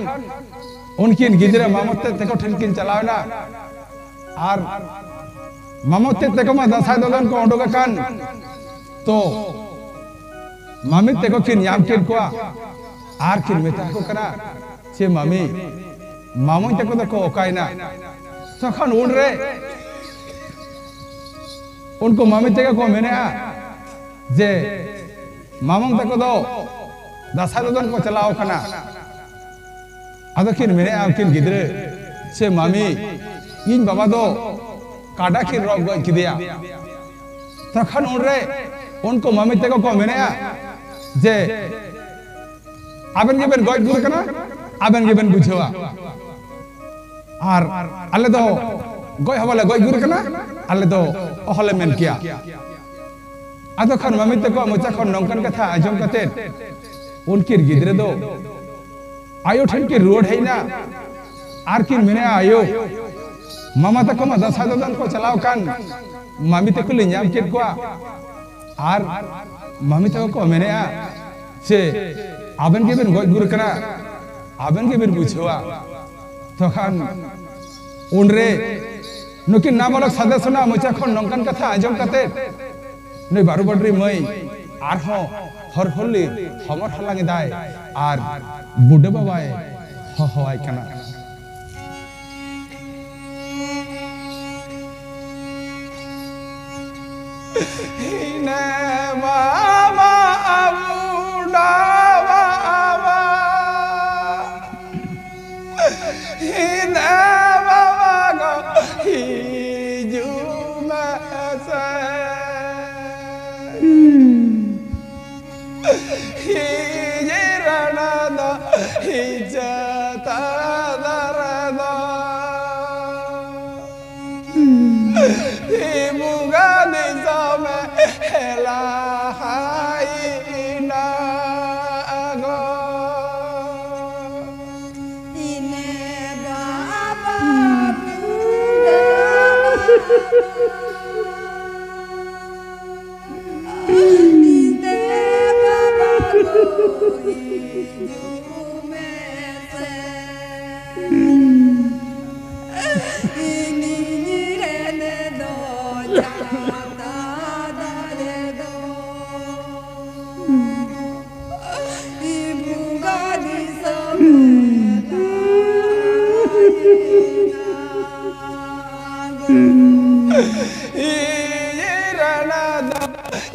ᱩᱱᱠᱤᱱ ᱜᱤᱫᱽᱨᱟᱹ ᱢᱟᱢᱚ ᱛᱮᱫ ᱛᱮᱠᱚ ᱴᱷᱮᱱ ᱠᱤᱱ ᱪᱟᱞᱟᱣ ᱮᱱᱟ᱾ ᱟᱨ ᱢᱟᱢᱚ ᱛᱮᱫ ᱛᱮᱠᱚ ᱢᱟ ᱫᱟᱸᱥᱟᱭ ᱫᱚᱫᱚᱱ ᱠᱚ ᱩᱰᱩᱠ ᱟᱠᱟᱱ᱾ ᱛᱚ ᱢᱟᱢᱤ ᱛᱮᱠᱚ ᱠᱤᱱ ᱧᱟᱢ ᱠᱮᱫ ᱠᱚᱣᱟ ᱟᱨ ᱠᱤᱱ ᱢᱮᱛᱟ ᱠᱚ ᱠᱟᱱᱟ, ᱪᱮ ᱢᱟᱢᱤ, ᱢᱟᱢᱚᱧ ᱛᱟᱠᱚ ᱫᱚᱠᱚ ᱚᱠᱟᱭᱮᱱᱟ? ᱛᱚᱠᱷᱚᱱ ᱩᱱᱨᱮ ᱩᱱᱠᱩ ᱢᱟᱢᱤ ᱛᱮᱠᱚ ᱠᱚ ᱢᱮᱱᱮᱜᱼᱟ ᱡᱮ ᱢᱟᱢᱚᱧ ᱛᱟᱠᱚ ᱫᱚ ᱫᱟᱸᱥᱟᱭ ᱫᱚᱫᱚᱱ ᱠᱚ ᱪᱟᱞᱟᱣ ᱟᱠᱟᱱᱟ᱾ ᱟᱫᱚ ᱠᱤᱱ ᱢᱮᱱᱮᱜᱼᱟ ᱩᱱᱠᱤᱱ ᱜᱤᱫᱽᱨᱟᱹ, ᱥᱮ ᱢᱟᱢᱤ, ᱤᱧ ᱵᱟᱵᱟ ᱫᱚ ᱠᱟᱰᱟ ᱠᱤᱱ ᱨᱚᱜ ᱜᱚᱡ ᱠᱮᱫᱮᱭᱟ᱾ ᱛᱚᱠᱷᱚᱱ ᱩᱱᱨᱮ ᱩᱱᱠᱩ ᱢᱟᱢᱤ ᱛᱮᱠᱚ ᱠᱚ ᱢᱮᱱᱮᱜᱼᱟ ᱡᱮ ᱟᱵᱮᱱ ᱜᱮᱵᱮᱱ ᱜᱚᱡ ᱜᱩᱨ ᱠᱟᱱᱟ, ᱟᱵᱮᱱ ᱜᱮᱵᱮᱱ ᱵᱩᱡᱷᱟᱹᱣᱟ᱾ ᱟᱨ ᱟᱞᱮ ᱫᱚ ᱜᱚᱡ ᱦᱚᱸ ᱵᱟᱞᱮ ᱜᱚᱡ ᱜᱩᱨ ᱠᱟᱱᱟ, ᱟᱞᱮ ᱫᱚ ᱚᱦᱚᱞᱮ ᱢᱮᱱ ᱠᱮᱭᱟ᱾ ᱟᱫᱚ ᱠᱷᱟᱱ ᱢᱟᱢᱤ ᱛᱟᱠᱚᱣᱟᱜ ᱢᱚᱪᱟ ᱠᱷᱚᱱ ᱱᱚᱝᱠᱟᱱ ᱠᱟᱛᱷᱟ ᱟᱸᱡᱚᱢ ᱠᱟᱛᱮ ᱩᱱᱠᱤᱱ ᱜᱤᱫᱽᱨᱟᱹ ᱫᱚ ᱟᱭᱳ ᱴᱷᱮᱱ ᱠᱤᱱ ᱨᱩᱣᱟᱹᱲ ᱦᱮᱡ ᱮᱱᱟ᱾ ᱟᱨ ᱠᱤᱱ ᱢᱮᱱᱮᱜᱼᱟ, ᱟᱭᱳ, ᱢᱟᱢᱟ ᱛᱟᱠᱚ ᱢᱟ ᱫᱟᱸᱥᱟᱭ ᱫᱚᱫᱚᱱ ᱠᱚ ᱪᱟᱞᱟᱣ ᱠᱟᱱ, ᱢᱟᱢᱤ ᱛᱟᱠᱚ ᱞᱮ ᱧᱟᱢ ᱠᱮᱫ ᱠᱚᱣᱟ᱾ ᱟᱨ ᱢᱟᱢᱤ ᱛᱟᱠᱚ ᱠᱚ ᱢᱮᱱᱮᱜᱼᱟ ᱡᱮ ᱟᱵᱮᱱ ᱜᱮᱵᱮᱱ ᱜᱚᱡ ᱜᱩᱨ ᱠᱟᱱᱟ, ᱟᱵᱮᱱ ᱜᱮᱵᱮᱱ ᱵᱩᱡᱷᱟᱹᱣᱟ᱾ ᱛᱚᱠᱷᱟᱱ ᱩᱱᱨᱮ ᱱᱩᱠᱤᱱ ᱱᱟᱵᱟᱞᱚᱠ ᱥᱟᱫᱮ ᱥᱚᱱᱟ ᱢᱚᱪᱟ ᱠᱷᱚᱱ ᱱᱚᱝᱠᱟᱱ ᱠᱟᱛᱷᱟ ᱟᱸᱡᱚᱢ ᱠᱟᱛᱮ ᱱᱩᱭ ᱵᱟᱹᱨᱩ ᱵᱟᱹᱴᱨᱤ ᱢᱟᱹᱭ ᱟᱨᱦᱚᱸ ᱦᱚᱨ ᱦᱚᱨᱞᱤ ᱦᱚᱢᱚᱨ ᱦᱟᱞᱟᱝ ᱮᱫᱟᱭ ᱟᱨ ᱵᱩᱰᱷᱟᱹ ᱵᱟᱵᱟᱭ ᱦᱚᱦᱚᱣᱟᱭ ᱠᱟᱱᱟ᱾ ᱦᱤᱱᱟᱹ ᱢᱟ ᱦᱤᱡᱤᱨᱟᱱᱟ ᱫᱚ ᱦᱤᱡᱟᱹᱛᱟ ᱫᱟᱨᱟ ᱫᱚ᱾ ᱦᱤ ᱵᱚᱸᱜᱟ ᱫᱤᱥᱚᱢᱮ ᱦᱮᱞᱟ ᱦᱟᱭᱤᱱᱟ ᱜᱚ᱾ ᱤᱱᱮ ᱵᱟᱵᱟ ᱵᱩᱰᱷᱟᱹ ᱵᱟᱵᱟ᱾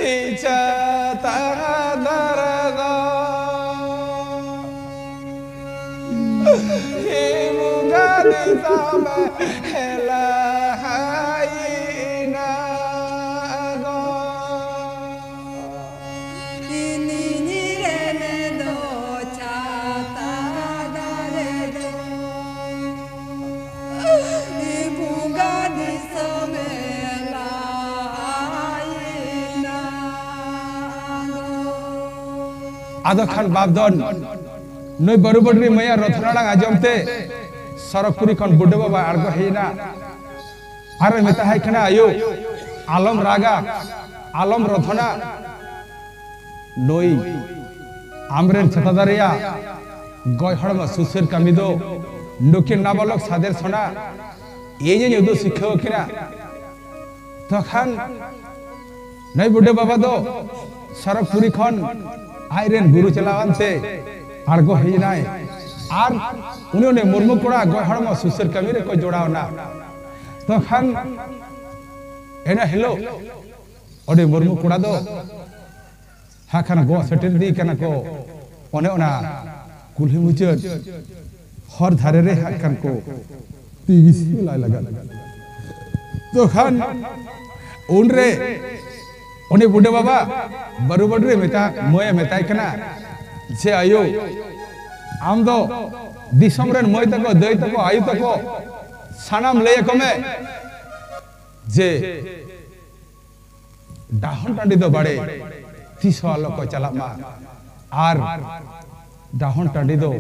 ᱤᱪᱷᱟ ᱛᱟᱦᱟ ᱫᱟᱨᱟ ᱫᱚ᱾ ᱦᱤ ᱵᱚᱸᱜᱟ ᱫᱤᱥᱚᱢᱮ ᱦᱮᱞᱟ ᱦᱟᱭᱤᱱᱟ ᱜᱚ᱾ ᱤᱱᱤᱧ ᱨᱮᱱ ᱫᱚ ᱪᱷᱟᱛᱟ ᱫᱟᱨᱮ ᱫᱚ᱾ ᱵᱚᱸᱜᱟ ᱫᱤᱥᱚᱢᱮ ᱞᱟᱭᱮᱱᱟ᱾ ᱟᱫᱚ ᱠᱷᱟᱱ ᱵᱟᱯ ᱫᱚ ᱱᱩᱭ ᱵᱟᱹᱨᱩ ᱵᱟᱹᱴᱨᱤ ᱢᱟᱹᱭᱟᱜ ᱨᱚᱛᱷᱚᱱ ᱟᱲᱟᱝ ᱟᱸᱡᱚᱢ ᱛᱮ ᱥᱚᱨᱚᱜᱽᱯᱩᱨᱤ ᱠᱷᱚᱱ ᱵᱩᱰᱷᱟᱹ ᱵᱟᱵᱟ ᱟᱬᱜᱚ ᱦᱮᱡ ᱮᱱᱟ᱾ ᱟᱨᱮ ᱢᱮᱛᱟᱦᱟᱭ ᱠᱟᱱᱟ, "ᱟᱭᱳ, ᱟᱞᱚᱢ ᱨᱟᱜᱟ, ᱟᱞᱚᱢ ᱨᱚᱛᱷᱚᱱᱟ᱾ ᱱᱩᱭ ᱟᱢᱨᱮᱱ ᱪᱷᱟᱛᱟ ᱫᱟᱨᱮᱭᱟ ᱜᱚᱡ ᱦᱚᱲᱢᱚ ᱥᱩᱥᱟᱹᱨ ᱠᱟᱹᱢᱤ ᱫᱚ ᱱᱩᱠᱤᱱ ᱱᱟᱵᱟᱞᱚᱠ ᱥᱟᱫᱮᱨ ᱥᱚᱱᱟ ᱤᱧᱤᱧ ᱩᱫᱩᱜ ᱥᱤᱠᱷᱟᱹᱣ ᱟᱹᱠᱤᱱᱟ᱾" ᱛᱚᱠᱷᱟᱱ ᱱᱩᱭ ᱵᱩᱰᱷᱟᱹ ᱵᱟᱵᱟ ᱫᱚ ᱥᱚᱨᱚᱜᱽᱯᱩᱨᱤ ᱠᱷᱚᱱ ᱟᱡᱨᱮᱱ ᱜᱩᱨᱩ ᱪᱟᱞᱟᱣᱟᱱ ᱛᱮ ᱟᱬᱜᱚ ᱦᱮᱡ ᱮᱱᱟᱭ᱾ ᱟᱨ ᱩᱱᱤ ᱚᱱᱮ ᱢᱩᱨᱢᱩ ᱠᱚᱲᱟ ᱜᱚᱡ ᱦᱚᱲᱢᱚ ᱥᱩᱥᱟᱹᱨ ᱠᱟᱹᱢᱤ ᱨᱮᱠᱚ ᱡᱚᱲᱟᱣ ᱮᱱᱟ᱾ ᱛᱚᱠᱷᱟᱱ ᱤᱱᱟᱹ ᱦᱤᱞᱳᱜ ᱚᱸᱰᱮ ᱢᱩᱨᱢᱩ ᱠᱚᱲᱟ ᱫᱚ ᱦᱟᱸᱜ ᱠᱷᱟᱱ ᱜᱚᱜ ᱥᱮᱴᱮᱨ ᱤᱫᱤ ᱠᱟᱱᱟ ᱠᱚ᱾ ᱚᱱᱮ ᱚᱱᱟ ᱠᱩᱞᱦᱤ ᱢᱩᱪᱟᱹᱫ ᱦᱚᱨ ᱫᱷᱟᱨᱮ ᱨᱮ ᱦᱟᱸᱜ ᱠᱷᱟᱱ ᱠᱚ ᱛᱤ ᱵᱤᱥᱤ ᱞᱟᱭ ᱞᱟᱜᱟᱫ᱾ ᱛᱚᱠᱷᱟᱱ ᱩᱱᱨᱮ ᱩᱱᱤ ᱵᱩᱰᱷᱟᱹ ᱵᱟᱵᱟ ᱵᱟᱹᱨᱩ ᱵᱟᱹᱴᱨᱤ ᱢᱮᱛᱟ, ᱢᱟᱹᱭᱮ ᱢᱮᱛᱟᱭ ᱠᱟᱱᱟ, ᱡᱮ ᱟᱭᱳ, ᱟᱢ ᱫᱚ ᱫᱤᱥᱚᱢ ᱨᱮᱱ ᱢᱟᱹᱭ ᱛᱟᱠᱚ, ᱫᱟᱹᱭ ᱛᱟᱠᱚ, ᱟᱭᱳ ᱛᱟᱠᱚ ᱥᱟᱱᱟᱢ ᱞᱟᱹᱭ ᱟᱠᱚ ᱢᱮ ᱡᱮ ᱰᱟᱦᱚᱱ ᱴᱟᱺᱰᱤ ᱫᱚ ᱵᱟᱲᱮ ᱛᱤᱥ ᱦᱚᱸ ᱟᱞᱚ ᱠᱚ ᱪᱟᱞᱟᱜ ᱢᱟ, ᱟᱨ ᱰᱟᱦᱚᱱ ᱴᱟᱺᱰᱤ ᱫᱚ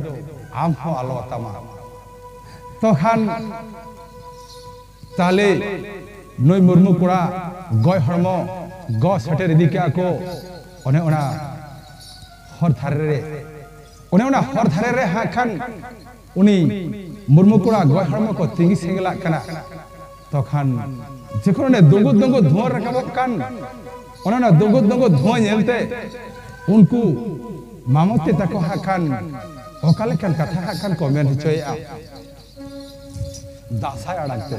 ᱟᱢ ᱦᱚᱸ ᱟᱞᱚ ᱟᱛᱟᱢᱟ᱾ ᱛᱚᱠᱷᱟᱱ ᱛᱟᱦᱞᱮ ᱱᱩᱭ ᱢᱩᱨᱢᱩ ᱠᱚᱲᱟ ᱜᱚᱡ ᱦᱚᱲᱢᱚ ᱜᱚ ᱥᱮᱴᱮᱨ ᱤᱫᱤ ᱠᱮᱜᱼᱟ ᱠᱚ ᱚᱱᱮ ᱚᱱᱟ ᱦᱚᱨ ᱫᱷᱟᱨᱮ ᱨᱮ᱾ ᱚᱱᱮ ᱚᱱᱟ ᱦᱚᱨ ᱫᱷᱟᱨᱮ ᱨᱮ ᱦᱟᱸᱜ ᱠᱷᱟᱱ ᱩᱱᱤ ᱢᱩᱨᱢᱩ ᱠᱚᱲᱟ ᱜᱚᱡ ᱦᱚᱲᱢᱚ ᱠᱚ ᱛᱤᱸᱜᱤ ᱥᱮᱸᱜᱮᱞᱟᱜ ᱠᱟᱱᱟ᱾ ᱛᱚᱠᱷᱟᱱ ᱡᱚᱠᱷᱚᱱ ᱚᱸᱰᱮ ᱫᱩᱸᱜᱩᱫ ᱫᱩᱸᱜᱩᱫ ᱫᱷᱩᱣᱟᱹ ᱨᱟᱠᱟᱵᱚᱜ ᱠᱟᱱ, ᱚᱱᱮ ᱚᱱᱟ ᱫᱩᱸᱜᱩᱫ ᱫᱩᱸᱜᱩᱫ ᱫᱷᱩᱣᱟᱹ ᱧᱮᱞᱛᱮ ᱩᱱᱠᱩ ᱢᱟᱢᱚᱛᱤ ᱛᱟᱠᱚ ᱦᱟᱸᱜ ᱠᱷᱟᱱ ᱚᱠᱟ ᱞᱮᱠᱟᱱ ᱠᱟᱛᱷᱟ ᱦᱟᱸᱜ ᱠᱷᱟᱱ ᱠᱚ ᱢᱮᱱ ᱦᱚᱪᱚᱭᱮᱫᱼᱟ ᱫᱟᱸᱥᱟᱭ ᱟᱲᱟᱝ ᱛᱮ᱾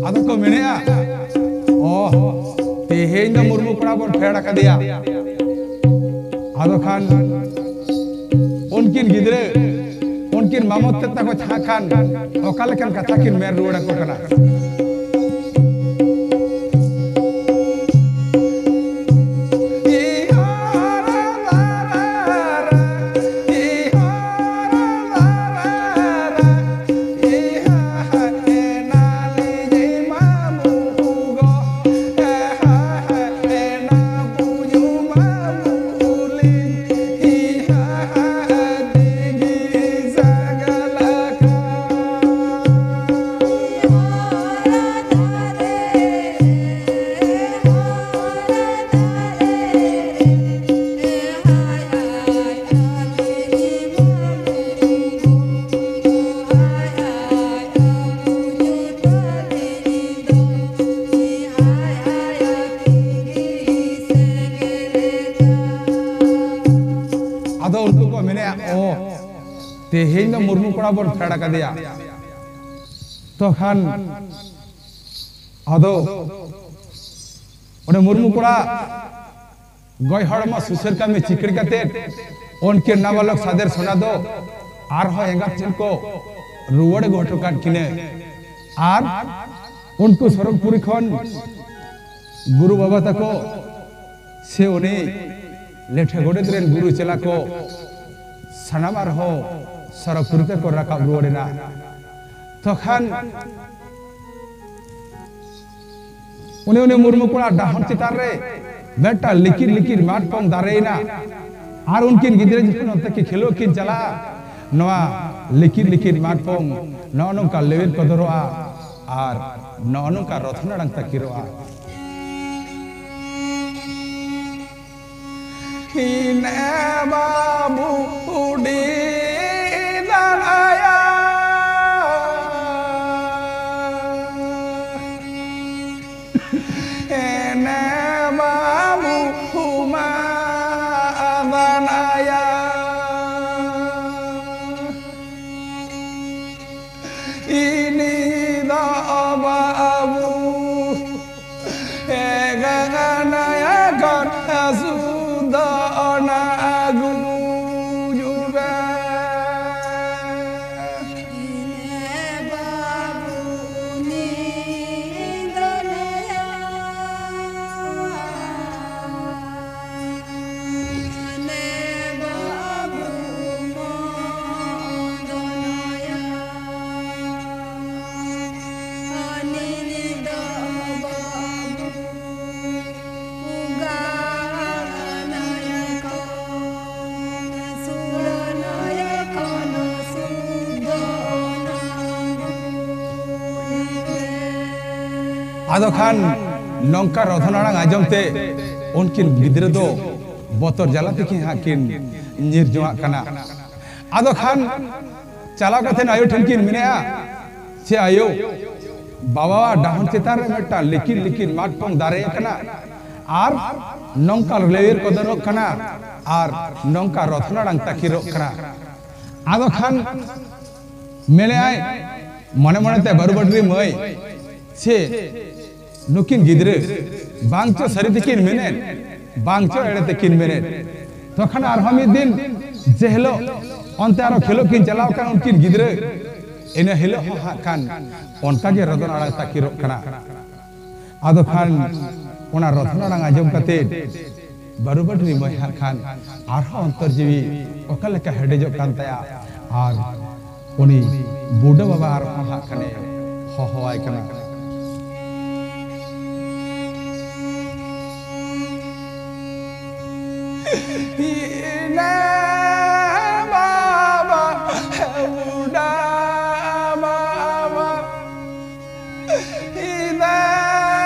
ᱟᱫᱚ ᱠᱚ ᱢᱮᱱᱮᱜᱼᱟ, ᱚ, ᱛᱮᱦᱮᱧ ᱫᱚ ᱢᱩᱨᱢᱩ ᱠᱚᱲᱟ ᱵᱚᱱ ᱯᱷᱮᱰ ᱟᱠᱟᱫᱮᱭᱟ᱾ ᱟᱫᱚ ᱠᱷᱟᱱ ᱩᱱᱠᱤᱱ ᱜᱤᱫᱽᱨᱟᱹ, ᱩᱱᱠᱤᱱ ᱠᱤᱱ ᱢᱟᱢᱚᱛ ᱛᱮ ᱛᱟᱠᱚ ᱪᱷᱟ ᱠᱷᱟᱱ ᱚᱠᱟ ᱞᱮᱠᱟᱱ ᱠᱟᱛᱷᱟ ᱠᱤᱱ ᱢᱮᱱ ᱨᱩᱣᱟᱹᱲ ᱟᱠᱚ ᱠᱟᱱᱟ? ᱟᱫᱚ ᱩᱱᱠᱩ ᱠᱚ ᱢᱮᱱᱮᱫᱼᱟ, ᱚ, ᱛᱮᱦᱮᱧ ᱫᱚ ᱢᱩᱨᱢᱩ ᱠᱚᱲᱟ ᱵᱚᱱ ᱯᱷᱮᱰ ᱟᱠᱟᱫᱮᱭᱟ᱾ ᱛᱚᱠᱷᱟᱱ ᱟᱫᱚ ᱚᱸᱰᱮ ᱢᱩᱨᱢᱩ ᱠᱚᱲᱟ ᱜᱚᱡ ᱦᱚᱲᱢᱚ ᱥᱩᱥᱟᱹᱨ ᱠᱟᱹᱢᱤ ᱪᱤᱠᱟᱹᱲ ᱠᱟᱛᱮ ᱩᱱᱠᱤᱱ ᱱᱟᱵᱟᱞᱚᱠ ᱥᱟᱫᱮᱨ ᱥᱚᱱᱟ ᱫᱚ ᱟᱨᱦᱚᱸ ᱮᱸᱜᱟᱛ ᱴᱷᱮᱱ ᱠᱚ ᱨᱩᱣᱟᱹᱲ ᱟᱹᱜᱩ ᱦᱚᱴᱚ ᱠᱟᱫ ᱠᱤᱱᱟᱹ᱾ ᱟᱨ ᱩᱱᱠᱩ ᱥᱚᱨᱚᱜᱽᱯᱩᱨᱤ ᱠᱷᱚᱱ ᱜᱩᱨᱩ ᱵᱟᱵᱟ ᱛᱟᱠᱚ ᱥᱮ ᱩᱱᱤ ᱞᱮᱴᱷᱮ ᱜᱚᱰᱮᱛ ᱨᱮᱱ ᱜᱩᱨᱩ ᱪᱮᱞᱟ ᱠᱚ ᱥᱟᱱᱟᱢ ᱟᱨᱦᱚᱸ ᱥᱚᱨᱚᱜᱽᱯᱩᱨᱤ ᱛᱮᱠᱚ ᱨᱟᱠᱟᱵ ᱨᱩᱣᱟᱹᱲ ᱮᱱᱟ᱾ ᱛᱚᱠᱷᱟᱱ ᱩᱱᱤ, ᱩᱱᱤ ᱢᱩᱨᱢᱩ ᱠᱚᱲᱟ ᱰᱟᱦᱟᱨ ᱪᱮᱛᱟᱱ ᱨᱮ ᱢᱤᱫᱴᱟᱝ ᱞᱤᱠᱤᱨ ᱞᱤᱠᱤᱨ ᱢᱟᱛᱠᱚᱢ ᱫᱟᱨᱮᱭᱮᱱᱟ᱾ ᱟᱨ ᱩᱱᱠᱤᱱ ᱜᱤᱫᱽᱨᱟᱹ ᱡᱚᱠᱷᱚᱱ ᱚᱱᱛᱮ ᱠᱤᱱ ᱠᱷᱮᱞᱳᱜ ᱠᱤᱱ ᱪᱟᱞᱟᱜᱼᱟ, ᱱᱚᱣᱟ ᱞᱤᱠᱤᱨ ᱞᱤᱠᱤᱨ ᱢᱟᱛᱠᱚᱢ ᱱᱚᱜᱼᱚ ᱱᱚᱝᱠᱟ ᱞᱮᱣᱮᱫ ᱠᱚᱫᱚᱨᱚᱜᱼᱟ ᱟᱨ ᱱᱚᱜᱼᱚ ᱱᱚᱝᱠᱟ ᱨᱚᱛᱷᱚᱱ ᱟᱲᱟᱝ ᱛᱟᱹᱠᱤᱨᱚᱜᱼᱟ᱾ ᱦᱤᱱᱮ ᱵᱟᱵᱩ ᱩᱰᱤ ᱫᱟᱱ ᱟᱭᱟ᱾ ᱦᱤᱱᱮ ᱵᱟᱵᱩ ᱦᱩᱢᱟ ᱟᱫᱟᱱ ᱟᱭᱟ᱾ ᱤᱱᱤ ᱫᱚ ᱵᱟᱵᱩ ᱮᱜᱟᱱᱟᱭᱟ ᱠᱚᱴᱟ ᱥᱩᱫᱚ ᱚᱱᱟ ᱟᱹᱜᱩ ᱡᱩᱵᱮ᱾ ᱟᱫᱚ ᱠᱷᱟᱱ ᱱᱚᱝᱠᱟ ᱨᱚᱫᱷᱚᱱ ᱟᱲᱟᱝ ᱟᱸᱡᱚᱢ ᱛᱮ ᱩᱱᱠᱤᱱ ᱜᱤᱫᱽᱨᱟᱹ ᱫᱚ ᱵᱚᱛᱚᱨ ᱡᱟᱞᱟ ᱛᱮᱠᱤᱱ ᱦᱟᱸᱜ ᱠᱤᱱ ᱧᱤᱨ ᱡᱚᱝᱟᱜ ᱠᱟᱱᱟ᱾ ᱟᱫᱚ ᱠᱷᱟᱱ ᱪᱟᱞᱟᱣ ᱠᱟᱛᱮ ᱟᱭᱳ ᱴᱷᱮᱱ ᱠᱤᱱ ᱢᱮᱱᱮᱜᱼᱟ, ᱪᱮ ᱟᱭᱳ, ᱵᱟᱵᱟᱣᱟᱜ ᱰᱟᱦᱚᱱ ᱪᱮᱛᱟᱱ ᱨᱮ ᱢᱤᱫᱴᱟᱝ ᱞᱤᱠᱤᱨ ᱞᱤᱠᱤᱨ ᱢᱟᱛᱠᱚᱢ ᱫᱟᱨᱮ ᱟᱠᱟᱱᱟ ᱟᱨ ᱱᱚᱝᱠᱟ ᱞᱮᱣᱮᱨ ᱠᱚᱫᱚᱨᱚᱜ ᱠᱟᱱᱟ ᱟᱨ ᱱᱚᱝᱠᱟ ᱨᱚᱫᱷᱚᱱ ᱟᱲᱟᱝ ᱛᱟᱹᱠᱤᱨᱚᱜ ᱠᱟᱱᱟ᱾ ᱟᱫᱚ ᱠᱷᱟᱱ ᱢᱮᱱᱮᱜᱼᱟᱭ ᱢᱚᱱᱮ ᱢᱚᱱᱮᱛᱮ ᱵᱟᱹᱨᱩ ᱵᱟᱹᱴᱨᱤ ᱢᱟᱹᱭ, ᱪᱮ ᱱᱩᱠᱤᱱ ᱜᱤᱫᱽᱨᱟᱹ ᱵᱟᱝ ᱪᱚ ᱥᱟᱹᱨᱤ ᱛᱮᱠᱤᱱ ᱢᱮᱱᱮᱫ, ᱵᱟᱝ ᱪᱚ ᱮᱲᱮ ᱛᱮᱠᱤᱱ ᱢᱮᱱᱮᱫ᱾ ᱛᱚᱠᱷᱚᱱ ᱟᱨᱦᱚᱸ ᱢᱤᱫ ᱫᱤᱱ ᱡᱮ ᱦᱤᱞᱳᱜ ᱚᱱᱛᱮ ᱟᱨᱦᱚᱸ ᱠᱷᱮᱞᱳᱜ ᱠᱤᱱ ᱪᱟᱞᱟᱣ ᱠᱟᱱ ᱩᱱᱠᱤᱱ ᱜᱤᱫᱽᱨᱟᱹ, ᱤᱱᱟᱹ ᱦᱤᱞᱳᱜ ᱦᱚᱸ ᱦᱟᱸᱜ ᱠᱷᱟᱱ ᱚᱱᱠᱟ ᱜᱮ ᱨᱚᱫᱚᱱ ᱟᱲᱟᱝ ᱛᱟᱹᱠᱤᱨᱚᱜ ᱠᱟᱱᱟ᱾ ᱟᱫᱚ ᱠᱷᱟᱱ ᱚᱱᱟ ᱨᱚᱫᱚᱱ ᱟᱲᱟᱝ ᱟᱸᱡᱚᱢ ᱠᱟᱛᱮ ᱵᱟᱹᱨᱩ ᱵᱟᱹᱴᱨᱤ ᱢᱟᱹᱭ ᱦᱟᱸᱜ ᱠᱷᱟᱱ ᱟᱨᱦᱚᱸ ᱚᱱᱛᱚᱨ ᱡᱤᱣᱤ ᱚᱠᱟ ᱞᱮᱠᱟ ᱦᱮᱰᱮᱡᱚᱜ ᱠᱟᱱ ᱛᱟᱭᱟ ᱟᱨ ᱩᱱᱤ ᱵᱩᱰᱷᱟᱹ ᱵᱟᱵᱟ ᱟᱨᱦᱚᱸ ᱦᱟᱸᱜ ᱠᱷᱟᱱᱮ ᱦᱚᱦᱚᱣᱟᱭ ᱠᱟᱱᱟ᱾ ᱤᱱᱟᱹ ᱵᱟᱵᱟ, ᱵᱩᱰᱷᱟᱹ ᱵᱟᱵᱟ, ᱤᱱᱟᱹ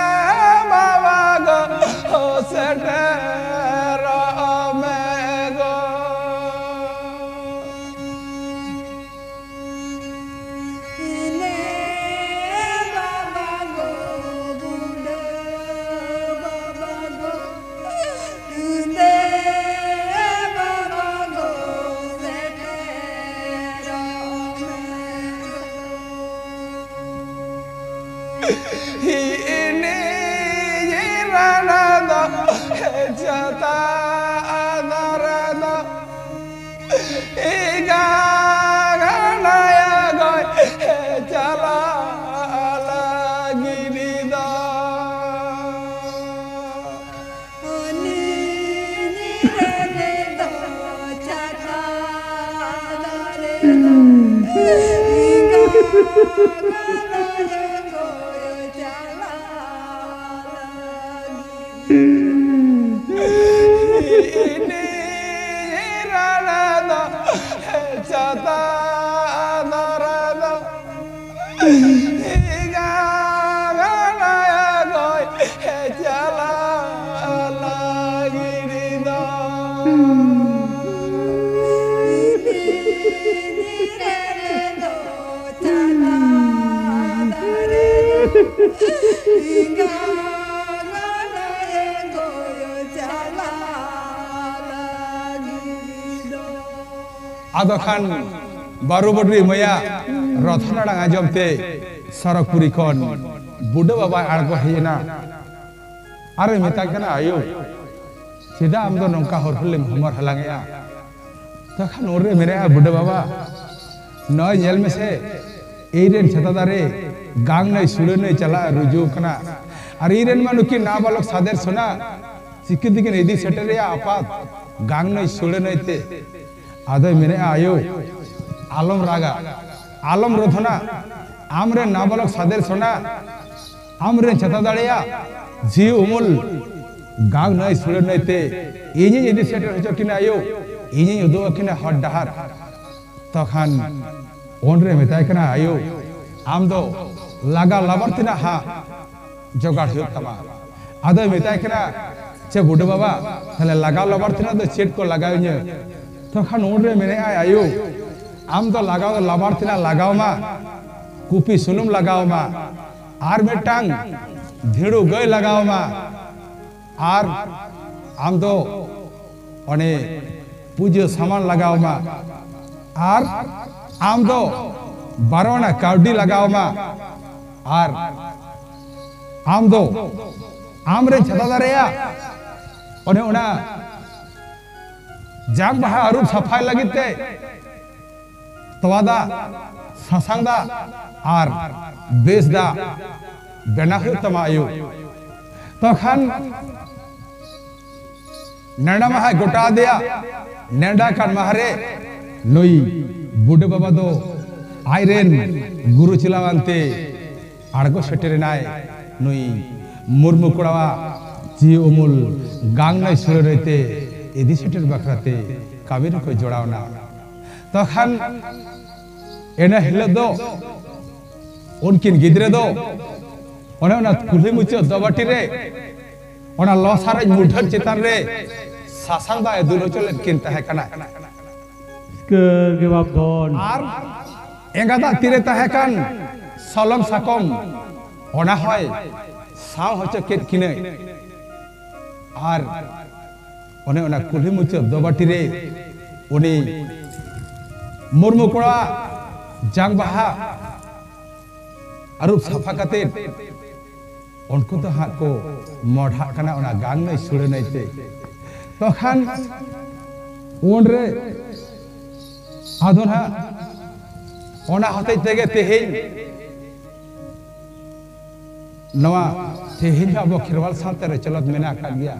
ᱵᱟᱵᱟ ᱜᱚ, ᱥᱮᱴᱮᱨᱚᱜ ᱢᱮ ᱜᱚ᱾ ᱤᱱᱟᱹ ᱵᱟᱵᱟ ᱜᱚ, ᱵᱩᱰᱷᱟᱹ ᱵᱟᱵᱟ ᱜᱚ, ᱤᱱᱟᱹ ᱵᱟᱵᱟ ᱜᱚ, ᱥᱮᱴᱮᱨᱚᱜ ᱢᱮ ᱜᱚ᱾ ᱦᱤᱱᱤ ᱨᱟᱱᱟ ᱫᱚ ᱪᱷᱟᱛᱟ ᱫᱟᱨᱮ ᱫᱚ ᱤᱜᱟ ᱜᱟᱱᱟᱭᱟ ᱜᱚᱭ ᱪᱟᱞᱟᱜ ᱞᱟᱹᱜᱤᱫ ᱫᱚ᱾ ᱩᱱᱤ ᱧᱤᱨᱮ ᱫᱚ ᱪᱷᱟᱛᱟ ᱫᱟᱨᱮ ᱫᱚ ᱤᱜᱟ ᱜᱟᱱᱟᱭᱟ ᱜᱚᱭ ᱪᱟᱞᱟᱜ ᱞᱟᱹᱜᱤᱫ᱾ ᱤᱱᱤ ᱨᱟᱱᱟ ᱫᱚ ᱪᱷᱟᱛᱟ ᱫᱟᱨᱮ ᱫᱚ ᱤᱜᱟ ᱜᱟᱱᱟᱭᱟ ᱟᱫᱚ ᱠᱷᱟᱱ ᱵᱟᱹᱨᱩ ᱵᱚᱰᱨᱤ ᱢᱟᱹᱭᱟᱜ ᱨᱚᱛᱷᱚᱱ ᱟᱲᱟᱝ ᱟᱸᱡᱚᱢ ᱛᱮ ᱥᱚᱨᱚᱜᱽᱯᱩᱨᱤ ᱠᱷᱚᱱ ᱵᱩᱰᱷᱟᱹ ᱵᱟᱵᱟᱭ ᱟᱬᱜᱚ ᱦᱮᱡ ᱮᱱᱟ᱾ ᱟᱨᱮ ᱢᱮᱛᱟᱭ ᱠᱟᱱᱟ, "ᱟᱭᱳ, ᱪᱮᱫᱟᱜ ᱟᱢ ᱫᱚ ᱱᱚᱝᱠᱟ ᱦᱚᱨ ᱦᱚᱨᱞᱮᱢ ᱦᱚᱢᱚᱨ ᱦᱟᱞᱟᱝ ᱮᱜᱼᱟ?" ᱛᱚᱠᱷᱟᱱ ᱩᱱᱨᱮ ᱢᱮᱱᱮᱜᱼᱟ, "ᱵᱩᱰᱷᱟᱹ ᱵᱟᱵᱟ, ᱱᱚᱜᱼᱚᱭ ᱧᱮᱞ ᱢᱮᱥᱮ, ᱤᱧ ᱨᱮᱱ ᱪᱷᱟᱛᱟ ᱫᱟᱨᱮ ᱜᱟᱝ ᱱᱟᱹᱭ ᱥᱩᱲᱟᱹ ᱱᱟᱹᱭ ᱪᱟᱞᱟᱜ ᱨᱩᱡᱩ ᱠᱟᱱᱟ, ᱟᱨ ᱤᱧ ᱨᱮᱱ ᱢᱟ ᱱᱩᱠᱤᱱ ᱱᱟᱵᱟᱞᱚᱠ ᱥᱟᱫᱮᱨ ᱥᱚᱱᱟ ᱪᱤᱠᱟᱹ ᱛᱮᱠᱤᱱ ᱤᱫᱤ ᱥᱮᱴᱮᱨᱮᱭᱟ ᱟᱯᱟᱛ ᱜᱟᱝ ᱱᱟᱹᱭ ᱥᱩᱲᱟᱹ ᱱᱟᱹᱭ ᱛᱮ?" ᱟᱫᱚᱭ ᱢᱮᱱᱮᱜᱼᱟ, "ᱟᱭᱳ, ᱟᱞᱚᱢ ᱨᱟᱜᱟ, ᱟᱞᱚᱢ ᱨᱚᱫᱷᱚᱱᱟ, ᱟᱢ ᱨᱮᱱ ᱱᱟᱵᱟᱞᱚᱠ ᱥᱟᱫᱮᱨ ᱥᱚᱱᱟ, ᱟᱢ ᱨᱮᱱ ᱪᱷᱟᱛᱟ ᱫᱟᱲᱮᱭᱟ ᱡᱤᱣᱤ ᱩᱢᱩᱞ ᱜᱟᱝ ᱱᱟᱹᱭ ᱥᱩᱲᱟᱹ ᱱᱟᱹᱭ ᱛᱮ ᱤᱧᱤᱧ ᱤᱫᱤ ᱥᱮᱴᱮᱨ ᱦᱚᱪᱚ ᱠᱤᱱᱟ ᱟᱭᱳ, ᱤᱧᱤᱧ ᱩᱫᱩᱜ ᱟᱹᱠᱤᱱᱟ ᱦᱚᱨ ᱰᱟᱦᱟᱨ᱾" ᱛᱚᱠᱷᱟᱱ ᱩᱱᱨᱮ ᱢᱮᱛᱟᱭ ᱠᱟᱱᱟ, "ᱟᱭᱳ, ᱟᱢ ᱫᱚ ᱞᱟᱜᱟ ᱞᱟᱵᱟᱨ ᱛᱮᱱᱟᱜ ᱦᱟᱸᱜ ᱡᱚᱜᱟᱲ ᱦᱩᱭᱩᱜ ᱛᱟᱢᱟ᱾" ᱟᱫᱚᱭ ᱢᱮᱛᱟᱭ ᱠᱟᱱᱟ, "ᱪᱮ ᱵᱩᱰᱷᱟᱹ ᱵᱟᱵᱟ, ᱛᱟᱦᱞᱮ ᱞᱟᱜᱟᱣ ᱞᱟᱵᱟᱨ ᱛᱮᱱᱟᱜ ᱫᱚ ᱪᱮᱫ ᱠᱚ ᱞᱟᱜᱟᱣ ᱤᱧᱟᱹ?" ᱛᱚᱠᱷᱟᱱ ᱩᱱᱨᱮ ᱢᱮᱱᱮᱜᱼᱟᱭ, "ᱟᱭᱳ, ᱟᱢ ᱫᱚ ᱞᱟᱜᱟᱣ ᱞᱟᱵᱟᱨ ᱛᱮᱱᱟᱜ ᱞᱟᱜᱟᱣ ᱢᱟ, ᱠᱩᱯᱤ ᱥᱩᱱᱩᱢ ᱞᱟᱜᱟᱣ ᱢᱟ, ᱟᱨ ᱢᱤᱫᱴᱟᱝ ᱫᱷᱤᱲᱩ ᱜᱟᱹᱭ ᱞᱟᱜᱟᱣ ᱢᱟ, ᱟᱨ ᱟᱢ ᱫᱚ ᱚᱱᱮ ᱯᱩᱡᱟᱹ ᱥᱟᱢᱟᱱ ᱞᱟᱜᱟᱣ ᱢᱟ, ᱟᱨ ᱟᱢ ᱫᱚ ᱵᱟᱨᱚ ᱟᱱᱟ ᱠᱟᱹᱣᱰᱤ ᱞᱟᱜᱟᱣ ᱢᱟ, ᱟᱨ ᱟᱢ ᱫᱚ ᱟᱢ ᱨᱮᱱ ᱪᱷᱟᱛᱟ ᱫᱟᱨᱮᱭᱟ ᱚᱱᱮ ᱚᱱᱟ ᱡᱟᱝ ᱵᱟᱦᱟ ᱟᱹᱨᱩᱵ ᱥᱟᱯᱷᱟᱭ ᱞᱟᱹᱜᱤᱫ ᱛᱮ ᱛᱚᱣᱟ ᱫᱟᱜ, ᱥᱟᱥᱟᱝ ᱫᱟᱜ ᱟᱨ ᱵᱮᱥ ᱫᱟᱜ ᱵᱮᱱᱟᱣ ᱦᱩᱭᱩᱜ ᱛᱟᱢᱟ ᱟᱭᱳ᱾" ᱛᱚᱠᱷᱟᱱ ᱱᱮᱰᱟ ᱢᱟᱦᱟᱭ ᱜᱚᱴᱟ ᱟᱫᱮᱭᱟ᱾ ᱱᱮᱰᱟ ᱠᱟᱱ ᱢᱟᱦᱟ ᱨᱮ ᱱᱩᱭ ᱵᱩᱰᱷᱟᱹ ᱵᱟᱵᱟ ᱫᱚ ᱟᱡᱨᱮᱱ ᱜᱩᱨᱩ ᱪᱮᱞᱟᱣᱟᱱ ᱛᱮ ᱟᱬᱜᱚ ᱥᱮᱴᱮᱨᱮᱱᱟᱭ᱾ ᱱᱩᱭ ᱢᱩᱨᱢᱩ ᱠᱚᱲᱟᱣᱟᱜ ᱡᱤᱣᱤ ᱩᱢᱩᱞ ᱜᱟᱝ ᱱᱟᱹᱭ ᱥᱩᱲᱟᱹ ᱱᱟᱹᱭ ᱛᱮ ᱤᱫᱤ ᱥᱮᱴᱮᱨ ᱵᱟᱠᱷᱨᱟ ᱛᱮ ᱠᱟᱹᱢᱤ ᱨᱮᱠᱚ ᱡᱚᱲᱟᱣ ᱮᱱᱟ᱾ ᱛᱚᱠᱷᱟᱱ ᱤᱱᱟᱹ ᱦᱤᱞᱳᱜ ᱫᱚ ᱩᱱᱠᱤᱱ ᱜᱤᱫᱽᱨᱟᱹ ᱫᱚ ᱚᱱᱮ ᱚᱱᱟ ᱠᱩᱞᱦᱤ ᱢᱩᱪᱟᱹᱫ ᱫᱚᱵᱟᱴᱤ ᱨᱮ ᱚᱱᱟ ᱞᱚ ᱥᱟᱨᱮᱡ ᱢᱩᱴᱷᱟᱹᱱ ᱪᱮᱛᱟᱱ ᱨᱮ ᱥᱟᱥᱟᱝ ᱫᱟᱜ ᱮ ᱫᱩᱞ ᱦᱚᱪᱚ ᱞᱮᱫ ᱠᱤᱱ ᱛᱟᱦᱮᱸ ᱠᱟᱱᱟ᱾ ᱨᱟᱹᱥᱠᱟᱹ ᱜᱮ ᱵᱟᱯ ᱫᱷᱚᱱ᱾ ᱟᱨ ᱮᱸᱜᱟ ᱫᱟᱜ ᱛᱤᱨᱮ ᱛᱟᱦᱮᱸ ᱠᱟᱱ ᱥᱚᱞᱚᱝ ᱥᱟᱠᱚᱢ ᱚᱱᱟ ᱦᱚᱸᱭ ᱥᱟᱶ ᱦᱚᱪᱚ ᱠᱮᱫ ᱠᱤᱱᱟᱹᱭ᱾ ᱟᱨ ᱚᱱᱮ ᱚᱱᱟ ᱠᱩᱞᱦᱤ ᱢᱩᱪᱟᱹᱫ ᱫᱚᱵᱟᱴᱤ ᱨᱮ ᱩᱱᱤ ᱢᱩᱨᱢᱩ ᱠᱚᱲᱟ ᱡᱟᱝ ᱵᱟᱦᱟ ᱟᱹᱨᱩᱵ ᱥᱟᱯᱷᱟ ᱠᱟᱛᱮ ᱩᱱᱠᱩ ᱫᱚ ᱦᱟᱸᱜ ᱠᱚ ᱢᱚᱰᱷᱟᱜ ᱠᱟᱱᱟ ᱚᱱᱟ ᱜᱟᱝ ᱱᱟᱹᱭ ᱥᱩᱲᱟᱹ ᱱᱟᱹᱭ ᱛᱮ᱾ ᱛᱚᱠᱷᱟᱱ ᱩᱱᱨᱮ ᱟᱫᱚ ᱱᱟᱦᱟᱜ ᱚᱱᱟ ᱦᱚᱛᱮᱡ ᱛᱮᱜᱮ ᱛᱮᱦᱮᱧ ᱱᱚᱣᱟ ᱛᱮᱦᱮᱧ ᱦᱚᱸ ᱟᱵᱚ ᱠᱷᱮᱨᱣᱟᱞ ᱥᱟᱶᱛᱟ ᱨᱮ ᱪᱚᱞᱚᱛ ᱢᱮᱱᱟᱜ ᱟᱠᱟᱫ ᱜᱮᱭᱟ᱾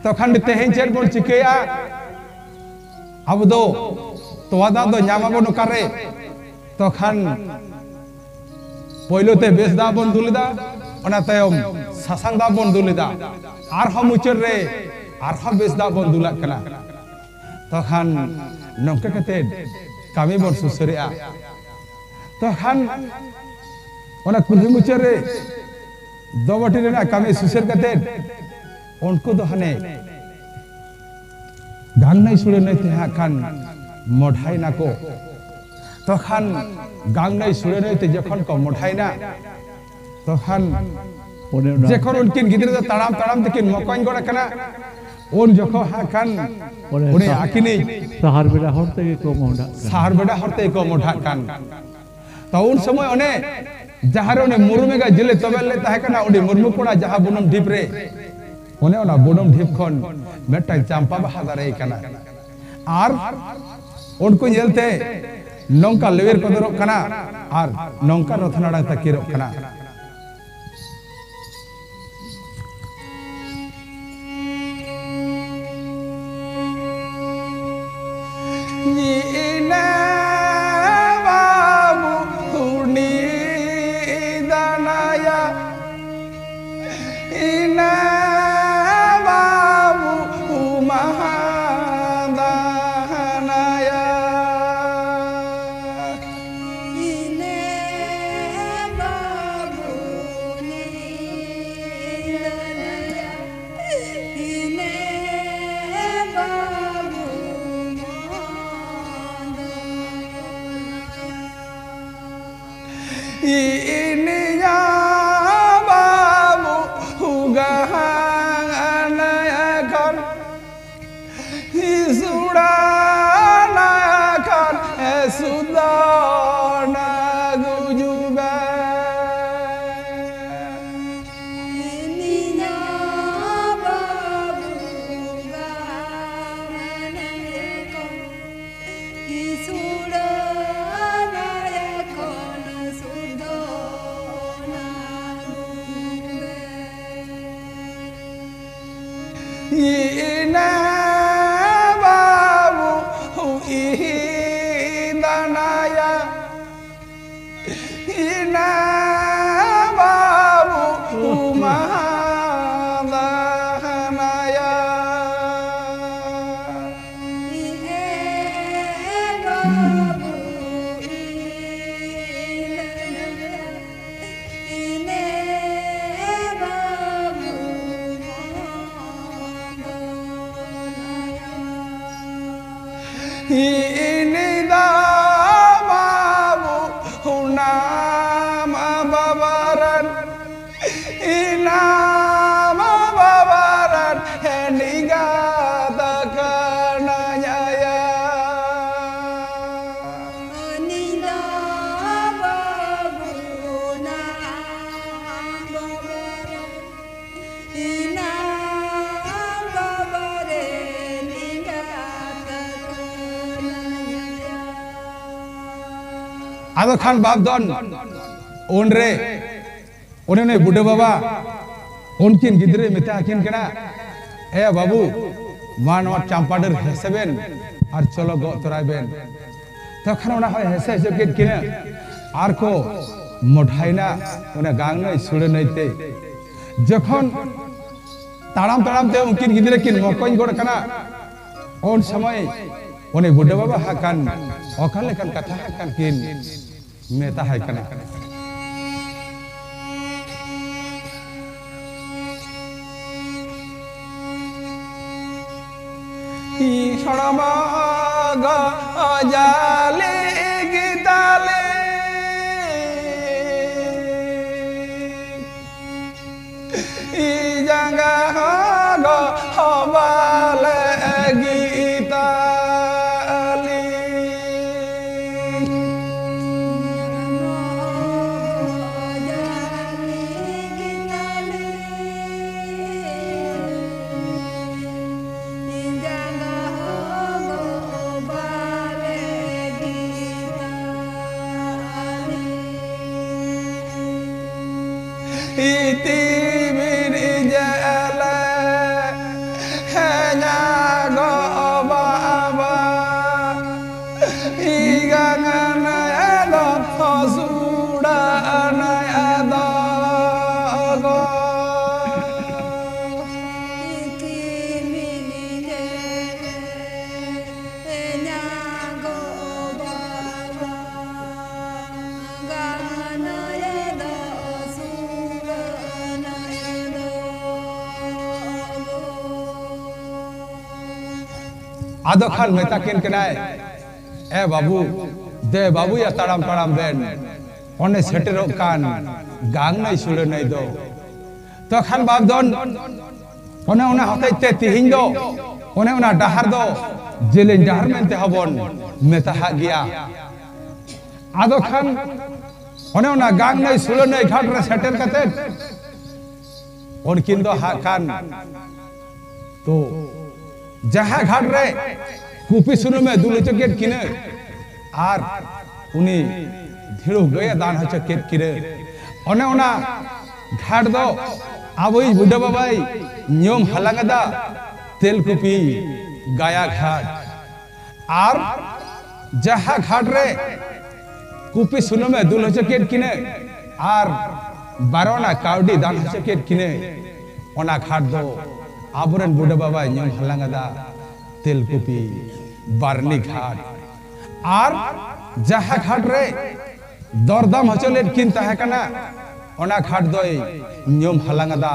ᱛᱚᱠᱷᱟᱱ ᱛᱮᱦᱮᱧ ᱪᱮᱫ ᱵᱚᱱ ᱪᱤᱠᱟᱹᱭᱟ? ᱟᱵᱚ ᱫᱚ ᱛᱚᱣᱟ ᱫᱟᱜ ᱫᱚ ᱧᱟᱢ ᱟᱵᱚᱱ ᱚᱠᱟᱨᱮ? ᱛᱚᱠᱷᱟᱱ ᱯᱳᱭᱞᱳ ᱛᱮ ᱵᱮᱥ ᱫᱟᱜ ᱵᱚᱱ ᱫᱩᱞ ᱮᱫᱟ, ᱚᱱᱟ ᱛᱟᱭᱚᱢ ᱥᱟᱥᱟᱝ ᱫᱟᱜ ᱵᱚᱱ ᱫᱩᱞ ᱮᱫᱟ, ᱟᱨᱦᱚᱸ ᱢᱩᱪᱟᱹᱫ ᱨᱮ ᱟᱨᱦᱚᱸ ᱵᱮᱥ ᱫᱟᱜ ᱵᱚᱱ ᱫᱩᱞᱟᱜ ᱠᱟᱱᱟ᱾ ᱛᱚᱠᱷᱟᱱ ᱱᱚᱝᱠᱟ ᱠᱟᱛᱮ ᱠᱟᱹᱢᱤ ᱵᱚᱱ ᱥᱩᱥᱟᱹᱨᱮᱜᱼᱟ᱾ ᱛᱚᱠᱷᱟᱱ ᱚᱱᱟ ᱠᱩᱞᱦᱤ ᱢᱩᱪᱟᱹᱫ ᱨᱮ ᱫᱚᱵᱚᱴᱤ ᱨᱮᱱᱟᱜ ᱠᱟᱹᱢᱤ ᱥᱩᱥᱟᱹᱨ ᱠᱟᱛᱮ ᱩᱱᱠᱩ ᱫᱚ ᱦᱟᱱᱮ ᱜᱟᱝ ᱱᱟᱹᱭ ᱥᱩᱲᱟᱹ ᱱᱟᱹᱭ ᱛᱮ ᱦᱟᱸᱜ ᱠᱷᱟᱱ ᱢᱚᱰᱷᱟᱭ ᱱᱟᱠᱚ᱾ ᱛᱚᱠᱷᱟᱱ ᱜᱟᱝ ᱱᱟᱹᱭ ᱥᱩᱲᱟᱹ ᱱᱟᱹᱭ ᱛᱮ ᱡᱚᱠᱷᱚᱱ ᱠᱚ ᱢᱚᱰᱷᱟᱭᱱᱟ, ᱛᱚᱠᱷᱟᱱ ᱚᱱᱮ ᱚᱱᱟ ᱡᱚᱠᱷᱚᱱ ᱩᱱᱠᱤᱱ ᱜᱤᱫᱽᱨᱟᱹ ᱫᱚ ᱛᱟᱲᱟᱢ ᱛᱟᱲᱟᱢ ᱛᱮᱠᱤᱱ ᱢᱚᱠᱚᱧ ᱜᱚᱫ ᱟᱠᱟᱱᱟ, ᱩᱱ ᱡᱚᱠᱷᱚᱱ ᱦᱟᱸᱜ ᱠᱷᱟᱱ ᱚᱱᱮ ᱩᱱᱤ ᱥᱟ-, ᱟᱹᱠᱤᱱᱤᱡ ᱥᱟᱦᱟᱨ ᱵᱮᱲᱟ ᱦᱚᱲ ᱛᱮᱜᱮ ᱠᱚ ᱢᱚᱦᱰᱟᱜ ᱠᱟᱱᱟ᱾ ᱥᱟᱦᱟᱨ ᱵᱮᱲᱟ ᱦᱚᱲ ᱛᱮᱜᱮ ᱠᱚ ᱢᱚᱰᱷᱟᱜ ᱠᱟᱱ᱾ ᱛᱚ ᱩᱱ ᱥᱚᱢᱚᱭ ᱚᱱᱮ ᱡᱟᱦᱟᱸ ᱨᱮ ᱩᱱᱤ ᱢᱩᱨᱢᱩ ᱮᱸᱜᱟ ᱡᱤᱞᱮ ᱛᱚᱵᱮᱞ ᱞᱮᱫ ᱛᱟᱦᱮᱸ ᱠᱟᱱᱟ, ᱩᱱᱤ ᱢᱩᱨᱢᱩ ᱠᱚᱲᱟ ᱡᱟᱦᱟᱸ ᱵᱩᱱᱩᱢ ᱰᱷᱤᱯ ᱨᱮ, ᱚᱱᱮ ᱚᱱᱟ ᱵᱩᱱᱩᱢ ᱰᱷᱤᱯ ᱠᱷᱚᱱ ᱢᱤᱫᱴᱟᱝ ᱪᱟᱢᱯᱟ ᱵᱟᱦᱟ ᱫᱟᱨᱮᱭ ᱠᱟᱱᱟ᱾ ᱟᱨ ᱩᱱᱠᱩ ᱧᱮᱞᱛᱮ ᱱᱚᱝᱠᱟ ᱞᱮᱣᱮᱨ ᱠᱚᱫᱚᱨᱚᱜ ᱠᱟᱱᱟ ᱟᱨ ᱱᱚᱝᱠᱟ ᱨᱚᱛᱷᱱᱟᱲᱟᱝ ᱛᱟᱹᱠᱤᱨᱚᱜ ᱠᱟᱱᱟ᱾ ᱤᱱᱟᱹ ᱵᱟᱹᱵᱩ ᱩᱱᱤ ᱫᱟᱱᱟᱭᱟ, ᱤᱱᱟᱹ ᱵᱟᱹᱵᱩ ᱢᱟᱦᱟ ᱫᱟᱱᱟᱭᱟ᱾ ᱤᱱᱟᱹ ᱵᱟᱹᱵᱩ Ina babu ina naya, ina babu madanaya. Ini da babu hunama babaran, inama babaran, ninga takana nyaya. Ninga babu na babaran. ᱟᱫᱚ ᱠᱷᱟᱱ ᱵᱟᱯ ᱫᱚᱱ ᱩᱱᱨᱮ ᱩᱱᱤ ᱩᱱᱤ ᱵᱩᱰᱷᱟᱹ ᱵᱟᱵᱟ ᱩᱱᱠᱤᱱ ᱜᱤᱫᱽᱨᱟᱹᱭ ᱢᱮᱛᱟ ᱟᱹᱠᱤᱱ ᱠᱟᱱᱟ, "ᱮ ᱵᱟᱹᱵᱩ, ᱢᱟ ᱱᱚᱣᱟ ᱪᱟᱢᱯᱟ ᱰᱟᱹᱨ ᱦᱮᱸᱥᱮ ᱵᱮᱱ ᱟᱨ ᱪᱚᱞᱚ ᱜᱚᱜ ᱛᱚᱨᱟᱭ ᱵᱮᱱ᱾" ᱛᱚᱠᱷᱚᱱ ᱚᱱᱟ ᱦᱚᱸᱭ ᱦᱮᱸᱥᱮ ᱦᱚᱪᱚ ᱠᱮᱫ ᱠᱤᱱᱟ ᱟᱨ ᱠᱚ ᱢᱚᱰᱷᱟᱭᱮᱱᱟ ᱚᱱᱟ ᱜᱟᱝ ᱱᱟᱹᱭ ᱥᱩᱲᱟᱹ ᱱᱟᱹᱭ ᱛᱮ᱾ ᱡᱚᱠᱷᱚᱱ ᱛᱟᱲᱟᱢ ᱛᱟᱲᱟᱢ ᱛᱮ ᱩᱱᱠᱤᱱ ᱜᱤᱫᱽᱨᱟᱹ ᱠᱤᱱ ᱢᱚᱠᱚᱧ ᱜᱚᱫ ᱠᱟᱱᱟ, ᱩᱱ ᱥᱚᱢᱚᱭ ᱩᱱᱤ ᱵᱩᱰᱷᱟᱹ ᱵᱟᱵᱟ ᱦᱟᱸᱜ ᱠᱷᱟᱱ ᱚᱠᱟ ᱞᱮᱠᱟᱱ ᱠᱟᱛᱷᱟ ᱦᱟᱸᱜ ᱠᱷᱟᱱ ᱠᱤᱱ ᱢᱮᱛᱟ ᱦᱟᱭ ᱠᱟᱱᱟ᱾ ᱦᱚᱲᱢᱚ ᱜᱚ ᱡᱟᱞᱮ ᱜᱮ ᱛᱟᱞᱮ᱾ ᱡᱟᱸᱜᱟ ᱦᱚᱸ ᱜᱚ ᱦᱚᱵᱟᱞᱮ ᱜᱤᱛᱟᱞᱤ᱾ ᱤᱛᱤ ᱵᱤᱨ ᱡᱟᱞᱟ᱾ ᱟᱫᱚ ᱠᱷᱟᱱ ᱢᱮᱛᱟ ᱠᱤᱱ ᱠᱟᱱᱟᱭ, "ᱮ ᱵᱟᱹᱵᱩ, ᱫᱮ ᱵᱟᱹᱵᱩᱭᱟ, ᱛᱟᱲᱟᱢ ᱛᱟᱲᱟᱢ ᱵᱮᱱ, ᱚᱱᱮ ᱥᱮᱴᱮᱨᱚᱜ ᱠᱟᱱ ᱜᱟᱝ ᱱᱟᱹᱭ ᱥᱩᱞᱟᱹ ᱱᱟᱹᱭ ᱫᱚ᱾" ᱛᱚ ᱠᱷᱟᱱ ᱵᱟᱯ ᱫᱚᱱ, ᱚᱱᱮ ᱚᱱᱟ ᱦᱚᱛᱮᱡ ᱛᱮ ᱛᱤᱦᱤᱧ ᱫᱚ ᱚᱱᱮ ᱚᱱᱟ ᱰᱟᱦᱟᱨ ᱫᱚ ᱡᱮᱞᱮᱧ ᱰᱟᱦᱟᱨ ᱢᱮᱱᱛᱮ ᱦᱚᱸᱵᱚᱱ ᱢᱮᱛᱟᱦᱟᱜ ᱜᱮᱭᱟ᱾ ᱟᱫᱚ ᱠᱷᱟᱱ ᱚᱱᱮ ᱚᱱᱟ ᱜᱟᱝ ᱱᱟᱹᱭ ᱥᱩᱞᱟᱹ ᱱᱟᱹᱭ ᱜᱷᱟᱴ ᱨᱮ ᱥᱮᱴᱮᱨ ᱠᱟᱛᱮ ᱩᱱᱠᱤᱱ ᱫᱚ ᱦᱟᱸᱜ ᱠᱷᱟᱱ ᱛᱚ ᱡᱟᱦᱟᱸ ᱜᱷᱟᱴ ᱨᱮ ᱠᱩᱯᱤ ᱥᱩᱱᱩᱢᱮ ᱫᱩᱞ ᱦᱚᱪᱚ ᱠᱮᱫ ᱠᱤᱱᱟᱹ ᱟᱨ ᱩᱱᱤ ᱫᱷᱤᱲᱩ ᱜᱟᱹᱭᱮ ᱫᱟᱱ ᱦᱚᱪᱚ ᱠᱮᱫ ᱠᱤᱱᱟᱹ, ᱚᱱᱮ ᱚᱱᱟ ᱜᱷᱟᱴ ᱫᱚ ᱟᱵᱚᱭᱤᱡ ᱵᱩᱰᱷᱟᱹ ᱵᱟᱵᱟᱭ ᱧᱩᱢ ᱦᱟᱞᱟᱝ ᱮᱫᱟ ᱛᱮᱞᱠᱩᱯᱤ ᱜᱟᱭᱟ ᱜᱷᱟᱴ᱾ ᱟᱨ ᱡᱟᱦᱟᱸ ᱜᱷᱟᱴ ᱨᱮ ᱠᱩᱯᱤ ᱥᱩᱱᱩᱢᱮ ᱫᱩᱞ ᱦᱚᱪᱚ ᱠᱮᱫ ᱠᱤᱱᱟᱹ ᱟᱨ ᱵᱟᱨᱚᱱᱟ ᱠᱟᱹᱣᱰᱤ ᱫᱟᱱ ᱦᱚᱪᱚ ᱠᱮᱫ ᱠᱤᱱᱟᱹ, ᱚᱱᱟ ᱜᱷᱟᱴ ᱫᱚ ᱟᱵᱚᱨᱮᱱ ᱵᱩᱰᱷᱟᱹ ᱵᱟᱵᱟᱭ ᱧᱩᱢ ᱦᱟᱞᱟᱝ ᱮᱫᱟ ᱛᱮᱞᱠᱩᱯᱤ ᱵᱟᱨᱱᱤ ᱜᱷᱟᱴ᱾ ᱟᱨ ᱡᱟᱦᱟᱸ ᱜᱷᱟᱴ ᱨᱮ ᱫᱚᱨᱫᱟᱢ ᱦᱚᱪᱚ ᱞᱮᱫ ᱠᱤᱱ ᱛᱟᱦᱮᱸ ᱠᱟᱱᱟ, ᱚᱱᱟ ᱜᱷᱟᱴ ᱫᱚᱭ ᱧᱩᱢ ᱦᱟᱞᱟᱝ ᱮᱫᱟ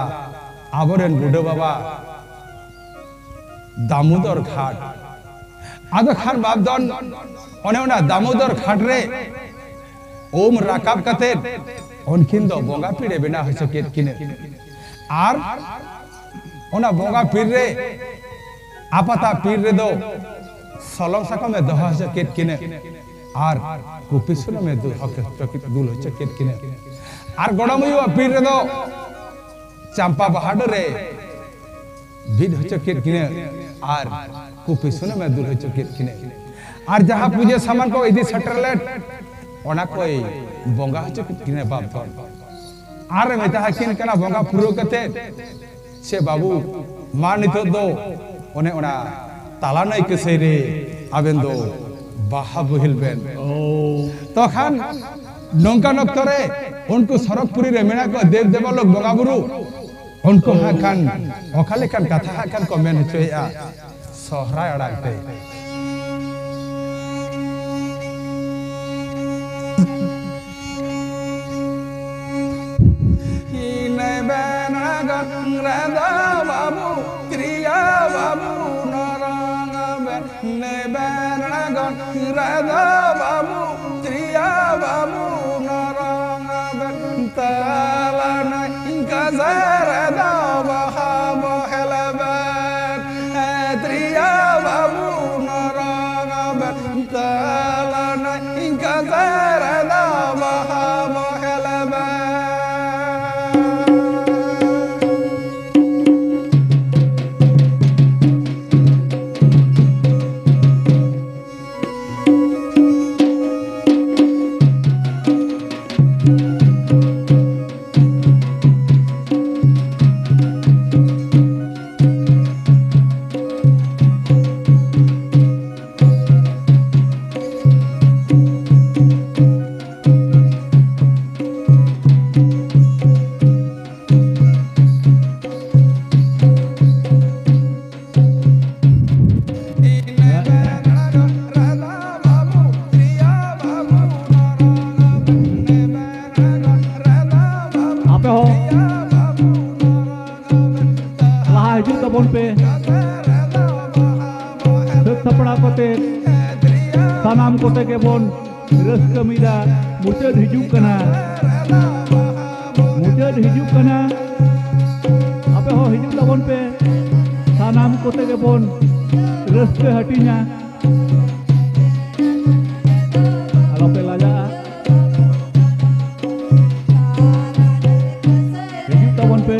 ᱟᱵᱚᱨᱮᱱ ᱵᱩᱰᱷᱟᱹ ᱵᱟᱵᱟ ᱫᱟᱢᱳᱫᱚᱨ ᱜᱷᱟᱴ᱾ ᱟᱫᱚ ᱠᱷᱟᱱ ᱵᱟᱯ ᱫᱚᱱ ᱚᱱᱮ ᱚᱱᱟ ᱫᱟᱢᱳᱫᱚᱨ ᱜᱷᱟᱴ ᱨᱮ ᱩᱢ ᱨᱟᱠᱟᱵ ᱠᱟᱛᱮ ᱩᱱᱠᱤᱱ ᱫᱚ ᱵᱚᱸᱜᱟ ᱯᱤᱲᱮ ᱵᱮᱱᱟᱣ ᱦᱚᱪᱚ ᱠᱮᱫ ᱠᱤᱱᱟᱹ᱾ ᱟᱨ ᱚᱱᱟ ᱵᱚᱸᱜᱟ ᱯᱤᱲ ᱨᱮ ᱟᱯᱟᱛᱟᱜ ᱯᱤᱲ ᱨᱮᱫᱚ ᱥᱚᱞᱚᱝ ᱥᱟᱠᱟᱢᱮ ᱫᱚᱦᱚ ᱦᱚᱪᱚ ᱠᱮᱫ ᱠᱤᱱᱟᱹ ᱟᱨ ᱠᱩᱯᱤ ᱥᱩᱱᱩᱢᱮ ᱫᱩᱞ ᱦᱚᱪᱚ ᱠᱮᱫ, ᱫᱩᱞ ᱦᱚᱪᱚ ᱠᱮᱫ ᱠᱤᱱᱟᱹ᱾ ᱟᱨ ᱜᱚᱲᱚᱢ ᱟᱭᱳᱣᱟᱜ ᱯᱤᱲ ᱨᱮᱫᱚ ᱪᱟᱢᱯᱟ ᱵᱟᱦᱟ ᱰᱟᱹᱨᱮ ᱵᱤᱫ ᱦᱚᱪᱚ ᱠᱮᱫ ᱠᱤᱱᱟᱹ ᱟᱨ ᱠᱩᱯᱤ ᱥᱩᱱᱩᱢᱮ ᱫᱩᱞ ᱦᱚᱪᱚ ᱠᱮᱫ ᱠᱤᱱᱟᱹ᱾ ᱟᱨ ᱡᱟᱦᱟᱸ ᱯᱩᱡᱟᱹ ᱥᱟᱢᱟᱱ ᱠᱚ ᱤᱫᱤ ᱥᱮᱴᱮᱨ ᱞᱮᱫ, ᱚᱱᱟ ᱠᱚᱭ ᱵᱚᱸᱜᱟ ᱦᱚᱪᱚ ᱠᱮᱫ ᱠᱤᱱᱟᱹ ᱵᱟᱯ ᱫᱚ᱾ ᱟᱨ ᱮ ᱢᱮᱛᱟ ᱠᱤᱱ ᱠᱟᱱᱟ ᱵᱚᱸᱜᱟ ᱯᱩᱨᱟᱹᱣ ᱠᱟᱛᱮ, ᱥᱮ ᱵᱟᱹᱵᱩ, ᱢᱟ ᱱᱤᱛᱚᱜ ᱫᱚ ᱚᱱᱮ ᱚᱱᱟ ᱛᱟᱞᱟ ᱱᱟᱹᱭ ᱠᱟᱹᱥᱟᱹᱭ ᱨᱮ ᱟᱵᱮᱱ ᱫᱚ ᱵᱟᱦᱟ ᱵᱳᱦᱮᱞ ᱵᱮᱱ᱾ ᱛᱚᱠᱷᱟᱱ ᱱᱚᱝᱠᱟᱱ ᱚᱠᱛᱚ ᱨᱮ ᱩᱱᱠᱩ ᱥᱚᱨᱚᱜᱽᱯᱩᱨᱤ ᱨᱮ ᱢᱮᱱᱟᱜ ᱠᱚ ᱫᱮᱵ ᱫᱮᱵᱟᱞᱳᱠ ᱵᱚᱸᱜᱟ ᱵᱩᱨᱩ, ᱩᱱᱠᱩ ᱦᱟᱸᱜ ᱠᱷᱟᱱ ᱚᱠᱟ ᱞᱮᱠᱟᱱ ᱠᱟᱛᱷᱟ ᱦᱟᱸᱜ ᱠᱷᱟᱱ ᱠᱚ ᱢᱮᱱ ᱦᱚᱪᱚᱭᱮᱫᱼᱟ ᱥᱚᱦᱨᱟᱭ ᱟᱲᱟᱝ ᱛᱮ᱾ ᱤᱱᱟᱹ ᱵᱮᱱᱟ ᱜᱟᱱ ᱨᱮᱫᱚ ᱵᱟᱹᱵᱩ, ᱛᱨᱤᱭᱟ ᱵᱟᱹᱵᱩ, ᱱᱚᱨᱚᱝ ᱵᱮᱱ ᱨᱮᱫᱚ ᱵᱟᱹᱵᱩ ᱛᱨᱤᱭᱟ ᱵᱟᱹᱵᱩ ᱱᱚᱨᱚᱝ ᱵᱮᱱ ᱛᱟᱞᱟᱱᱟᱭ ᱠᱟᱥᱮ ᱨᱮᱫᱚ ᱵᱟᱦᱟ ᱵᱚᱦᱮᱞ ᱵᱮᱱ ᱛᱨᱤᱭᱟ ᱵᱟᱹᱵᱩ ᱱᱚᱨᱚᱝ ᱵᱮᱱ ᱛᱟᱞᱟᱱᱟᱭ ᱠᱟᱥᱮ ᱨᱮᱫᱚ ᱵᱟᱦᱟ ᱵᱚᱦᱮᱞ ᱵᱮᱱ᱾ ᱟᱯᱮ ᱦᱚᱸ ᱞᱟᱦᱟ ᱦᱤᱡᱩᱜ ᱛᱟᱵᱚᱱ ᱯᱮ᱾ ᱥᱟᱹᱛ ᱥᱟᱯᱲᱟᱣ ᱠᱟᱛᱮ ᱥᱟᱱᱟᱢ ᱠᱚᱛᱮ ᱜᱮᱵᱚᱱ ᱨᱟᱹᱥᱠᱟᱹ ᱢᱤᱫᱟ᱾ ᱢᱩᱪᱟᱹᱫ ᱦᱤᱡᱩᱜ ᱠᱟᱱᱟ, ᱢᱩᱪᱟᱹᱫ ᱦᱤᱡᱩᱜ ᱠᱟᱱᱟ᱾ ᱟᱯᱮ ᱦᱚᱸ ᱦᱤᱡᱩᱜ ᱛᱟᱵᱚᱱ ᱯᱮ, ᱥᱟᱱᱟᱢ ᱠᱚᱛᱮ ᱜᱮᱵᱚᱱ ᱨᱟᱹᱥᱠᱟᱹ ᱦᱟᱹᱴᱤᱧᱟ᱾ ᱟᱞᱚᱯᱮ ᱞᱟᱡᱟᱜᱼᱟ, ᱦᱤᱡᱩᱜ ᱛᱟᱵᱚᱱ ᱯᱮ᱾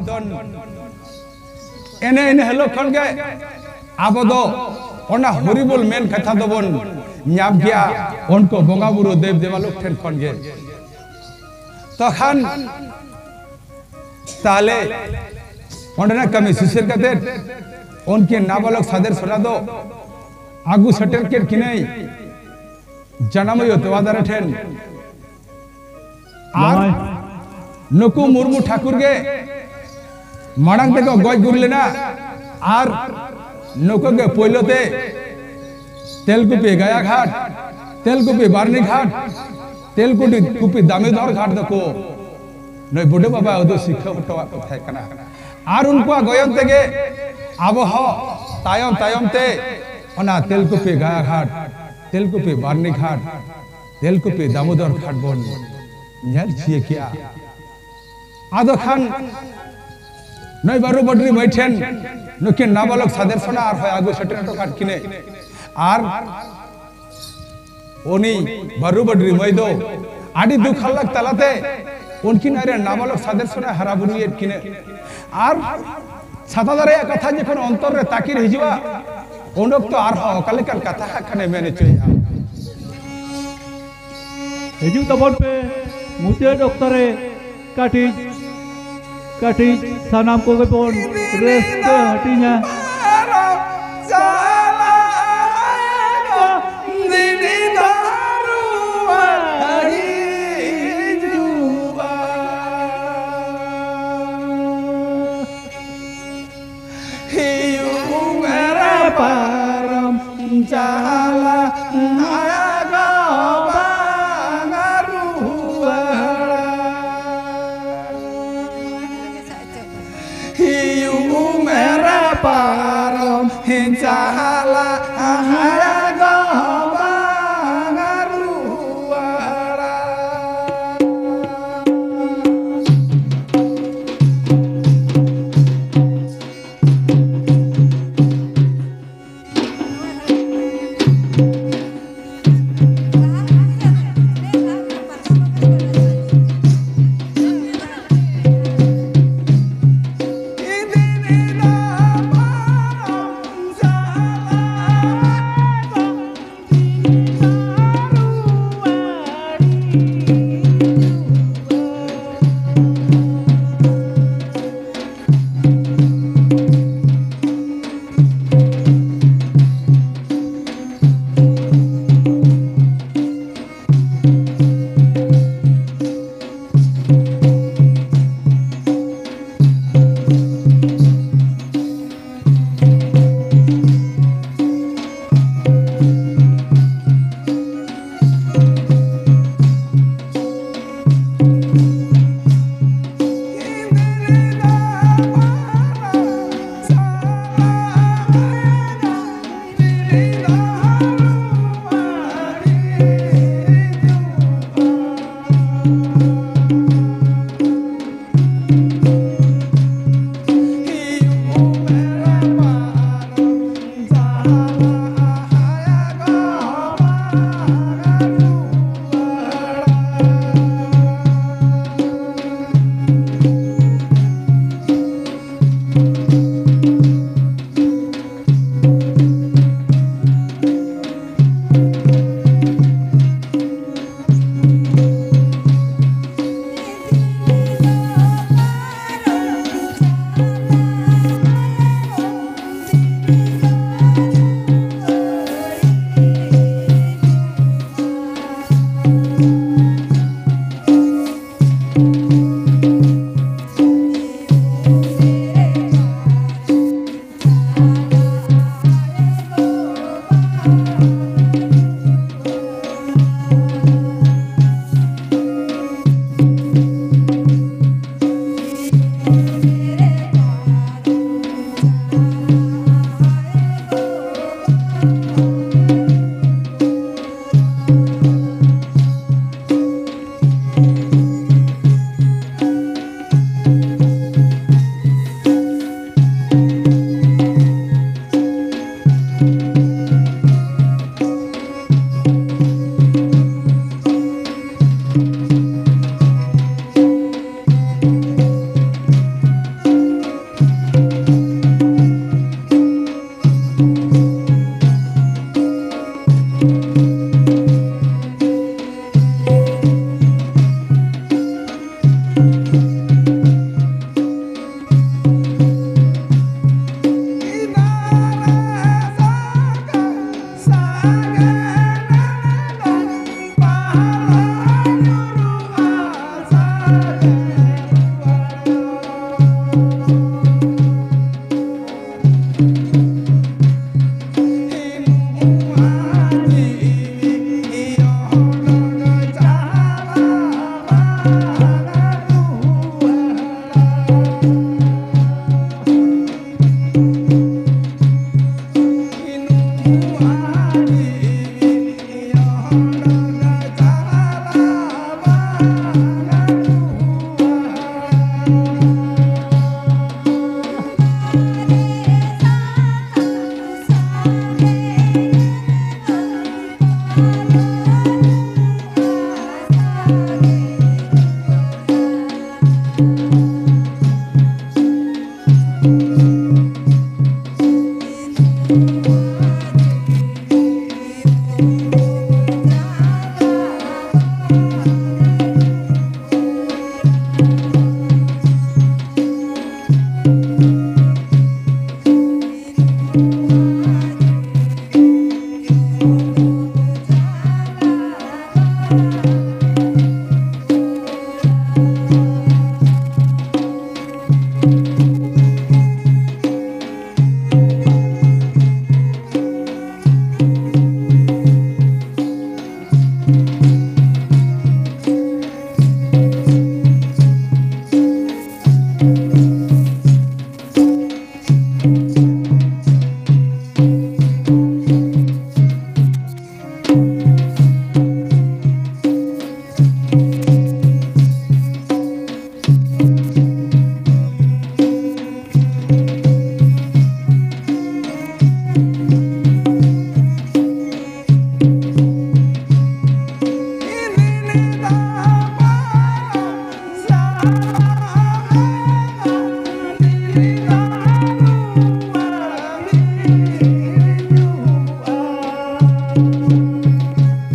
ᱫᱚᱱ ᱮᱱᱮ ᱤᱱᱟᱹ ᱦᱤᱞᱳᱜ ᱠᱷᱚᱱ ᱜᱮ ᱟᱵᱚ ᱫᱚ ᱚᱱᱟ ᱦᱚᱨᱤᱵᱚᱞ ᱢᱮᱱ ᱠᱟᱛᱷᱟ ᱫᱚᱵᱚᱱ ᱧᱟᱢ ᱜᱮᱭᱟ ᱩᱱᱠᱩ ᱵᱚᱸᱜᱟ ᱵᱩᱨᱩ ᱫᱮᱵ ᱫᱮᱵᱟᱞᱳᱠ ᱴᱷᱮᱱ ᱠᱷᱚᱱ ᱜᱮ᱾ ᱛᱚᱠᱷᱟᱱ ᱛᱟᱦᱞᱮ ᱚᱸᱰᱮᱱᱟᱜ ᱠᱟᱹᱢᱤ ᱥᱩᱥᱟᱹᱨ ᱠᱟᱛᱮ ᱩᱱᱠᱤᱱ ᱱᱟᱵᱟᱞᱚᱠ ᱥᱟᱫᱮᱨ ᱥᱚᱱᱟ ᱫᱚ ᱟᱹᱜᱩ ᱥᱮᱴᱮᱨ ᱠᱮᱫ ᱠᱤᱱᱟᱹᱭ ᱡᱟᱱᱟᱢ ᱟᱭᱳ ᱛᱚᱣᱟ ᱫᱟᱨᱮ ᱴᱷᱮᱱ᱾ ᱟᱨ ᱡᱟᱶᱟᱭ᱾ ᱱᱩᱠᱩ ᱢᱩᱨᱢᱩ ᱴᱷᱟᱹᱠᱩᱨ ᱜᱮ ᱢᱟᱲᱟᱝ ᱛᱮᱠᱚ ᱜᱚᱡ ᱜᱩᱨ ᱞᱮᱱᱟ᱾ ᱟᱨ ᱱᱩᱠᱩ ᱜᱮ ᱯᱳᱭᱞᱳ ᱛᱮ ᱛᱮᱞᱠᱩᱯᱤ ᱜᱟᱭᱟ ᱜᱷᱟᱴ, ᱛᱮᱞᱠᱩᱯᱤ ᱵᱟᱨᱱᱤ ᱜᱷᱟᱴ, ᱛᱮᱞᱠᱩᱯᱤ ᱫᱟᱢᱳᱫᱚᱨ ᱜᱷᱟᱴ ᱫᱚᱠᱚ ᱱᱩᱭ ᱵᱩᱰᱷᱟᱹ ᱵᱟᱵᱟ ᱩᱫᱩᱜ ᱥᱤᱠᱷᱟᱹ ᱦᱚᱴᱚᱣᱟᱜ ᱠᱚ ᱛᱟᱦᱮᱸ ᱠᱟᱱᱟ᱾ ᱟᱨ ᱩᱱᱠᱩᱣᱟᱜ ᱜᱚᱭᱚᱱ ᱛᱮᱜᱮ ᱟᱵᱚ ᱦᱚᱸ ᱛᱟᱭᱚᱢ ᱛᱟᱭᱚᱢ ᱛᱮ ᱚᱱᱟ ᱛᱮᱞᱠᱩᱯᱤ ᱜᱟᱭᱟ ᱜᱷᱟᱴ, ᱛᱮᱞᱠᱩᱯᱤ ᱵᱟᱨᱱᱤ ᱜᱷᱟᱴ, ᱛᱮᱞᱠᱩᱯᱤ ᱫᱟᱢᱳᱫᱚᱨ ᱜᱷᱟᱴ ᱵᱚᱱ ᱧᱮᱞ ᱪᱤᱭᱟᱹ ᱠᱮᱜᱼᱟ᱾ ᱟᱫᱚ ᱠᱷᱟᱱ ᱱᱩᱭ ᱵᱟᱹᱨᱩ ᱵᱟᱹᱰᱨᱤ ᱢᱟᱹᱭ ᱴᱷᱮᱱ ᱱᱩᱠᱤᱱ ᱱᱟᱵᱟᱞᱚᱠ ᱥᱟᱫᱮᱨ ᱥᱚᱱᱟ ᱟᱨ ᱦᱚᱸᱭ ᱟᱹᱜᱩ ᱥᱮᱴᱮᱨ ᱦᱚᱴᱚ ᱠᱟᱫ ᱠᱤᱱᱟᱹ᱾ ᱟᱨ ᱩᱱᱤ ᱵᱟᱹᱨᱩ ᱵᱟᱹᱰᱨᱤ ᱢᱟᱹᱭ ᱫᱚ ᱟᱹᱰᱤ ᱫᱩᱠ ᱦᱟᱞᱟᱠ ᱛᱟᱞᱟᱛᱮ ᱩᱱᱠᱤᱱ ᱟᱡ ᱨᱮᱱ ᱱᱟᱵᱟᱞᱚᱠ ᱥᱟᱫᱮᱨ ᱥᱚᱱᱟ ᱦᱟᱨᱟ ᱵᱩᱨᱩᱭᱮᱫ ᱠᱤᱱᱟᱹ᱾ ᱟᱨ ᱪᱷᱟᱛᱟ ᱫᱟᱨᱮᱭᱟᱜ ᱠᱟᱛᱷᱟ ᱡᱚᱠᱷᱚᱱ ᱚᱱᱛᱚᱨ ᱨᱮ ᱛᱟᱹᱠᱤᱱ ᱦᱤᱡᱩᱜᱼᱟ, ᱩᱱ ᱚᱠᱛᱚ ᱟᱨᱦᱚᱸ ᱚᱠᱟ ᱞᱮᱠᱟᱱ ᱠᱟᱛᱷᱟ ᱦᱟᱸᱜ ᱠᱷᱟᱱᱮ ᱢᱮᱱ ᱦᱚᱪᱚᱭᱮᱫᱼᱟ᱾ ᱦᱤᱡᱩᱜ ᱛᱟᱵᱚᱱ ᱯᱮ ᱢᱩᱪᱟᱹᱫ ᱚᱠᱛᱚ ᱨᱮ ᱠᱟᱹᱴᱤᱡ ᱠᱟᱹᱴᱤᱡ ᱥᱟᱱᱟᱢ ᱠᱚᱜᱮ ᱵᱚᱱ ᱨᱟᱹᱥᱠᱟᱹ ᱦᱟᱹᱴᱤᱧᱟ᱾ ᱦᱤᱡᱩᱜ ᱢᱮ ᱨᱮ ᱯᱟᱨᱚᱢ ᱪᱟᱞᱟᱜ ᱟᱭᱟ ᱜᱚ ᱵᱟᱝ ᱨᱩᱣᱟᱹᱲᱟ᱾ ᱦᱤᱡᱩᱜ ᱢᱮ ᱨᱮ ᱯᱟᱨᱚᱢ ᱪᱟᱞᱟᱜ